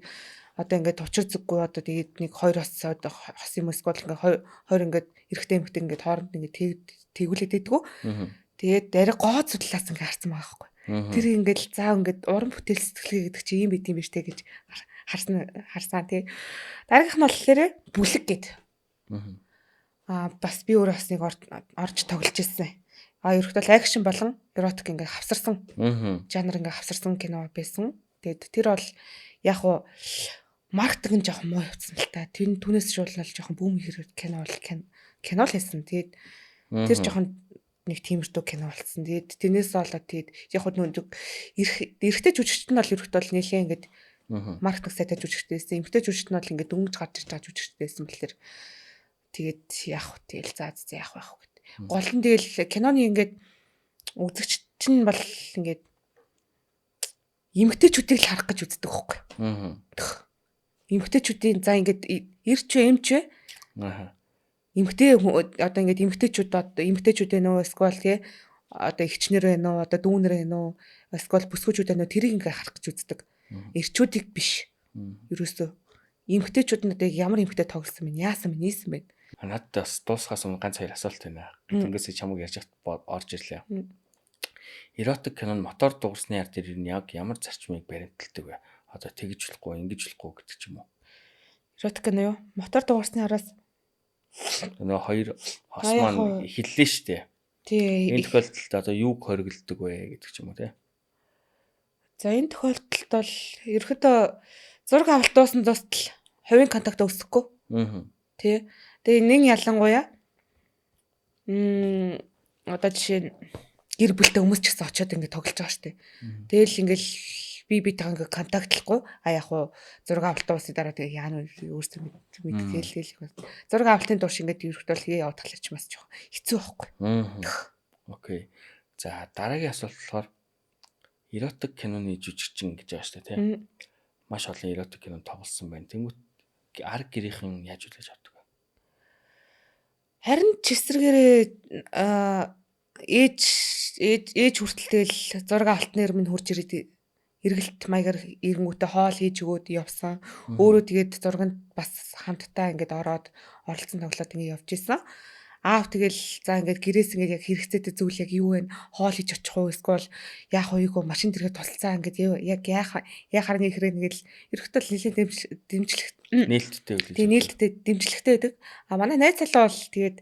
одоо ингээд учир зүггүй одоо тэгээд нэг хоёр хос одоо хос юм эсвэл ингээд хоёр ингээд эрэгтэй эмэгтэй ингээд хооронд ингээд тэгүүлээд байдгүй. Тэгээд арай гоо зүтлээс ингээд харсан байгаа байхгүй. Тэр ингээд заа ингээд уран бүтээл сэтгэлгээ гэдэг чи ийм байт юм биш те гэж харсан харсан тий. Дараагийнх нь болохоор бүлэг гээд. Аа, бас би өөрөө бас нэг орж тоглож ирсэн. А ерөнхийдөө action болон erotic ингээд хавсарсан. Жанр ингээд хавсарсан кино байсан. Тэгээд тэр бол яг уу маркетинг нь жоохон муу явцсан л та. Тэр түүнээс шуулнал жоохон boom хэрэг кино бол кино л хийсэн. Тэгээд тэр жоохон нэг тиймэрхүү кино болсон. Тэгээд тэрнээс болоод тэгээд яг хөө нэг эрэгтэй жүжигчт нь бол ерөнхийдөө бол нэлээд ингээд маркетинг сайтай жүжигчтэй байсан. Эмэгтэй жүжигчт нь бол ингээд дөнгөж гарч ирж байгаа жүжигчтэй байсан бэлэр. Тэгээд яах вэ? Тэгэл за за яах вэ гэд. Гол нь тэгэл киноны ингээд үзэгч чинь бол ингээд эмэгтэйчүүдийг л харах гэж үздэг байхгүй. Эмэгтэйчүүдийн за ингээд ирч вэ, эмч вэ? Аа. Эмэгтэй одоо ингээд эмэгтэйчүүд одоо эмэгтэйчүүд ээ нөө эсвэл тий одоо эгчнэр вэ нөө, одоо дүүнэр вэ нөө, эсвэл бүсгүүчүүд ээ нөө, тэрийг ингээд харах гэж үздэг. Эрчүүдийг биш. Ерөөсөө эмэгтэйчүүд нь одоо ямар эмэгтэй тоглосон бэ? Яасан бэ? Нийсэн бэ? Надад бас дуусахаас өмнө ганц хоёр асуулт байна. Тэнгээс чамаг ярьж хат орж ирлээ. Erotic кинонд мотор дуурсны ар дээр нь яг ямар зарчмыг баримталдаг вэ? Одоо тэгж болохгүй, ингэж болохгүй гэдэг ч юм уу. Erotic кино юу? Мотор дуурсны араас нөгөө хоёр хос маань эхэллээ шүү дээ. Тий. Энэ тохиолдолд одоо юуг хориглодог вэ гэдэг ч юм уу тий. За, энэ тохиолдолд бол ерөөхдөө зураг авалт дуусан тусдал Хувийн контакт өсөхгүй. Тий. Тэгээ нэн ялангуяа одоо жишээ нь гэр бүлтэй хүмүүс ч гэсэн очиод ингээд тоглож байгаа штэ. Тэгэл ингээл би битээ ингээд контактлахгүй. А яг уу зураг авалтаа усны дараа тэгээ яана вэ өөрсдөө мэдгээл л. Зураг авалтын турш ингээд ерөхт бол яваад талаа ч бас жоохон хэцүү байхгүй. Окей. За, дараагийн асуулт болохоор эротик киноны жүжигчин гэж байгаа штэ, тий. Маш олон эротик кино тоглосон байна. Тэнгүүт ар гэрийнхэн яаж хүлээж авдаг вэ? Харин ч эсрэгээрээ ээж ээж хүртэл тэгэл зураг авалтнаар минь хурж ирээд эргэлт маягаар эрэнгүүтээ хоол хийж өгөөд явсан. Өөрөө тэгээд зурганд бас хамтдаа ингээд ороод оролцсон тоглоод ингээд явж исэн. Аав тэгэл за ингээд гэрээс ингээд яг хэрэгцээтэй зүйл яг юу вэ? Хоол хийж очих уу? Эсвэл яах вэ? Машин тэргээ тусалцаа ингээд яг яахаар нэг хэрэг ингээд ерөөхдөө нэлээд дэмжлэх нээлттэй үлээж. Тэгээ нээлттэй дэмжлэгтэй байдаг. А манай найз залуу бол тэгээд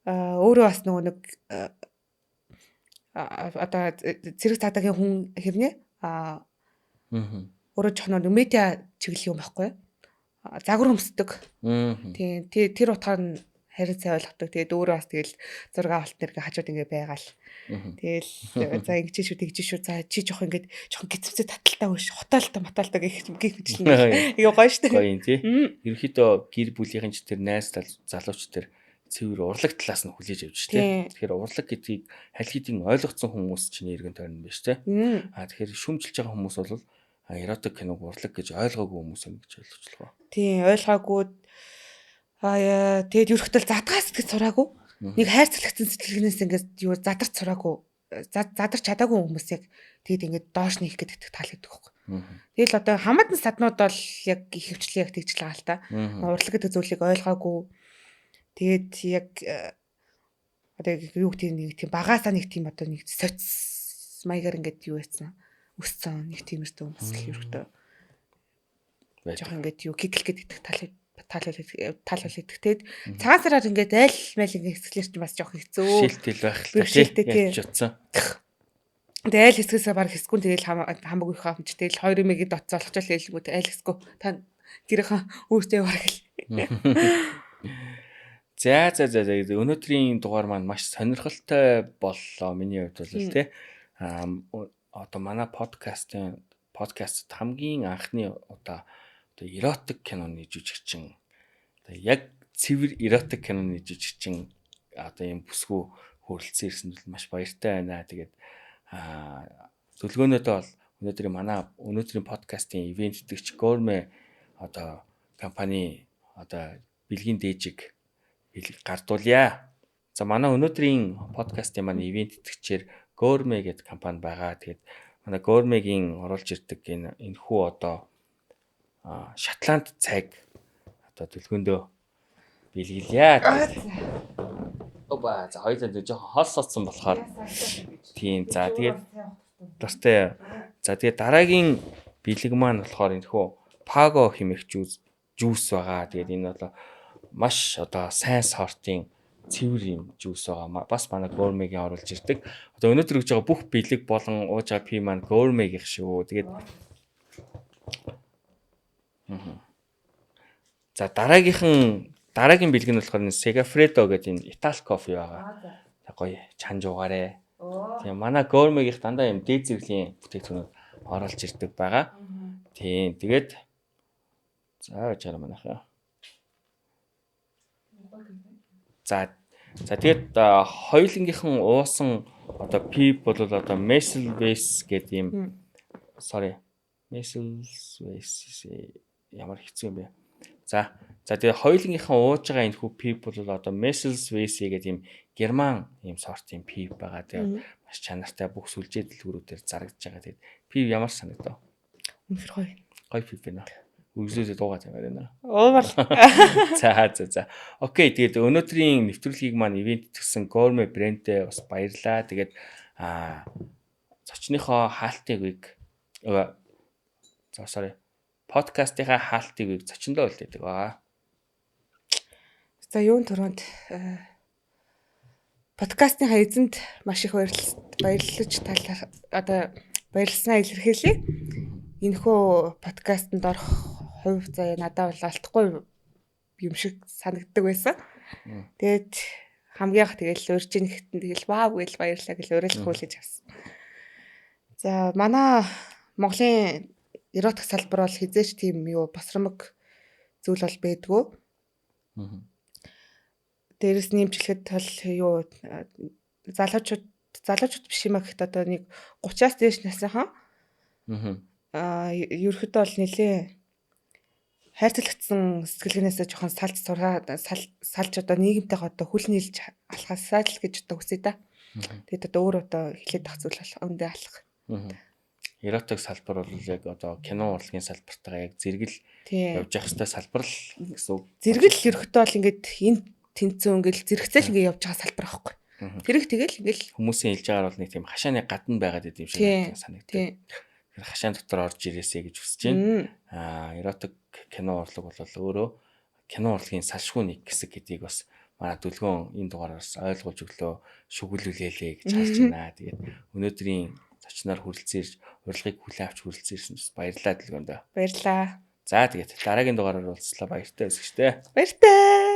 өөрөө бас нөгөө нэг одоо цэрэг цаадагийн хүн хэрнээ өөрөө жоохон нэг медиа чиглэл юм байхгүй. Загвар өмсдөг. Тийм, тэр утгаар нь харин сайн ойлгодог. Тэгээд өөрөө бас тэгэл зураг авалт нэр хажууд ингээ байгаал. Тэгэл за ингэж шүү тэгж шүү. За чи жоох ингээд жоохон гизвцээ таталтаа хөш. Хотоолтой матаалтай гэх гэх мэтлэн. Ингээ гоё штэ. Гоё юм тий. Ерөнхийдөө гэр бүлийнхэн ч тэр найз залууч тэр цэвэр урлаг талаас нь хүлээж авч тий. Тэгэхээр урлаг гэдгийг аль хэдийн ойлгоцсон хүмүүс чинь эргэн тойрон биш тий. А тэгэхээр шүмжилж байгаа хүмүүс бол эротик киног урлаг гэж ойлгоогүй хүмүүс юм гэж ойлгочлоо. Тийм, ойлгоогүй. Аа тэгээд ерөнхийдөө задгаа сэтгэж сураагүй. Нэг хайрцаглагцсан сэтгэлгэнээс ингээд юу задарч сураагүй. Задарч чадаагүй хүмүүс яг тэгээд ингээд доош нэх гэдэг таалагддаг байхгүй. Тэгэл одоо хамаатан саднууд бол яг ихэвчлэн яг тэгж л байгаа л та. Урлаг гэдэг зүйлийг ойлгоогүй. Тэгээд яг одоо юу гэдэг нэг тийм багаасаа нэг тийм одоо нэг соц маягаар ингээд юу яцсан өссөн нэг тиймэрхүү хүмүүс л ерөөхдөө жоох ингээд юу гиглэх гэдэг тал идэх. Тэгээд цагаан сараар ингээд айл майл ингээд хэсгэлэр чинь бас жоох хэцүү. Шилтэл байх л та тий. Яаж утсан. Тэгээд айл хэсгээсээ баг хэсгүн тэгэл хамаагүй хамч тэгэл хоёр юмыг доцоолгочол хэлэнгүүт айл хэсгүү та гэрийнхэн өөртөө яваар гэл. За за за за өнөөдрийн дугаар маань маш сонирхолтой боллоо миний хувьд бол тий. Одоо манай подкастт хамгийн анхны удаа одоо эротик киноны жүжигчин одоо яг цэвэр эротик киноны жүжигчин одоо ийм бүсгүй хөрөлдсөн ирсэн бол маш баяртай байна. Тэгээд төлгөөнөөдөө бол өнөөдрийн манай өнөөдрийн подкастын ивент итгэгч Gourmet одоо компани одоо бэлгийн дээжиг гардуулъя. За манай өнөөдрийн подкастын маань ивент итгэгчээр Gourmet гэдэг компани байгаа. Тэгээд манай Gourmet-гийн оруулж ирдэг энэ хүү одоо Шотланд цайг одоо төлгөөндөө бэлгэлье. Оба за хоёулаа жоохон хол суудсан болохоор тийм за тэгээд дуртай. За тэгээд дараагийн бэлэг маань болохоор энэ хүү Pago хэмээх жүүс байгаа. Тэгээд энэ бол маш одоо сайн сортын цэвэр юм жүүс байгаа. Бас манай Gourmet-гийн оруулж ирдэг. Одоо өнөөдөр өгж байгаа бүх бэлэг болон ууж байгаа пи маань Gourmet-гийнх шүү. Тэгээд за дараагийн бэлэг нь болохоор Segafredo гэдэг энэ Итали кофе байгаа. Гоё чанж уугаарэ. Тийм манай Gourmet-гийнх дандаа юм дээд зэрэглэлийн бүтээгдэхүүнүүд оруулж ирдэг байгаа. Тийм тэгээд за гэж хараа манайхаа. За тэгээд хоёулангийнхан уусан одоо пип бол одоо Messelweiss гэдэг юм sorry Messelweiss ямар хэцүү юм бэ. За тэгээд хоёулангийнхан ууж байгаа энэ хүү пип бол одоо Messelweiss гэдэг юм герман ийм сортын пип байгаа. Тэгээд маш чанартай бүх сүлжээ дэлгүүрүүдээр зарагдж байгаа. Тэгээд пип ямар санагдав? Үнэхэр гоё. Гоё пип байна. Үргэлжлүүлээд дуугаад яваар байна. Уумар. За. Окей, тэгээд өнөөдрийн нэвтрүүлгийг маань ивент гэсэн Gourmet брэндээ бас баярлаа. Тэгээд зочныхоо хаалтыг үег за sorry. Подкастынхаа хаалтыг үег зочиндоо үлдээдэг байгаа. За юун түрүүнд подкастынхаа эзэнд маш их баярлаж талаар одоо баярласнаа илэрхийлье. Энэхүү подкастэнд орох Хувь заяа надад бол олдохгүй юм шиг санагддаг байсан. Тэгээд хамгийн анх тэгэл урьж нэгтэн тэгэл вау гэл баярлаа гэл уриалах хүлээж авсан. За, манай Монголын эротик салбар бол хэзээ ч тийм юу босромог зүйл бол байдгүй. Дээрээс нэмж хэлэхэд бол юу залуучууд биш юм а гэхэд одоо нэг 30-аас дээш насныхан ерөөхдөө бол нэлээ хайрцаглагцсан сэтгэлгээнээсээ жоохон салж сураад салж одоо нийгэмтэйгээ одоо хүл нийлж алхаасаа л гэж одоо хүсье да. Тэгээд одоо өөр одоо хэлээд ах зүйл бол өндөө алах. Эротик салбар бол яг одоо кино урлагийн салбартайгаа яг зэрэгэл явж явах хэрэгтэй салбар л гэсэн үг. Зэрэгэл ерөөхдөө бол ингээд энэ тэнцүү ингээд зэрэгцэл ингээд явж байгаа салбар аахгүй. Тэрэг тэгэл ингээл хүмүүсийн хэлж байгаагаар бол нэг тийм хашааны гадна байгаад идэм шиг санагдав. Тэгэхээр хашаан дотор орж ирээсэй гэж хүсэж байна. Эротик кино урлаг бол өөрөө кино урлагийн салшгүй нэг хэсэг гэдгийг бас манай дүлгөөн энэ дугаараас ойлгуулж өглөө, шүглүүлээлээ гэж харж байна. Тэгээд өнөөдрийн зочноор хүрэлцэн ирж урилгыг хүлээн авч хүрэлцэн ирсэн бас баярлалаа, Дүлгөөндөө. Баярлалаа. За, тэгээд дараагийн дугаараар уулзлаа, баяртай хэсэгчтэй. Баяртай.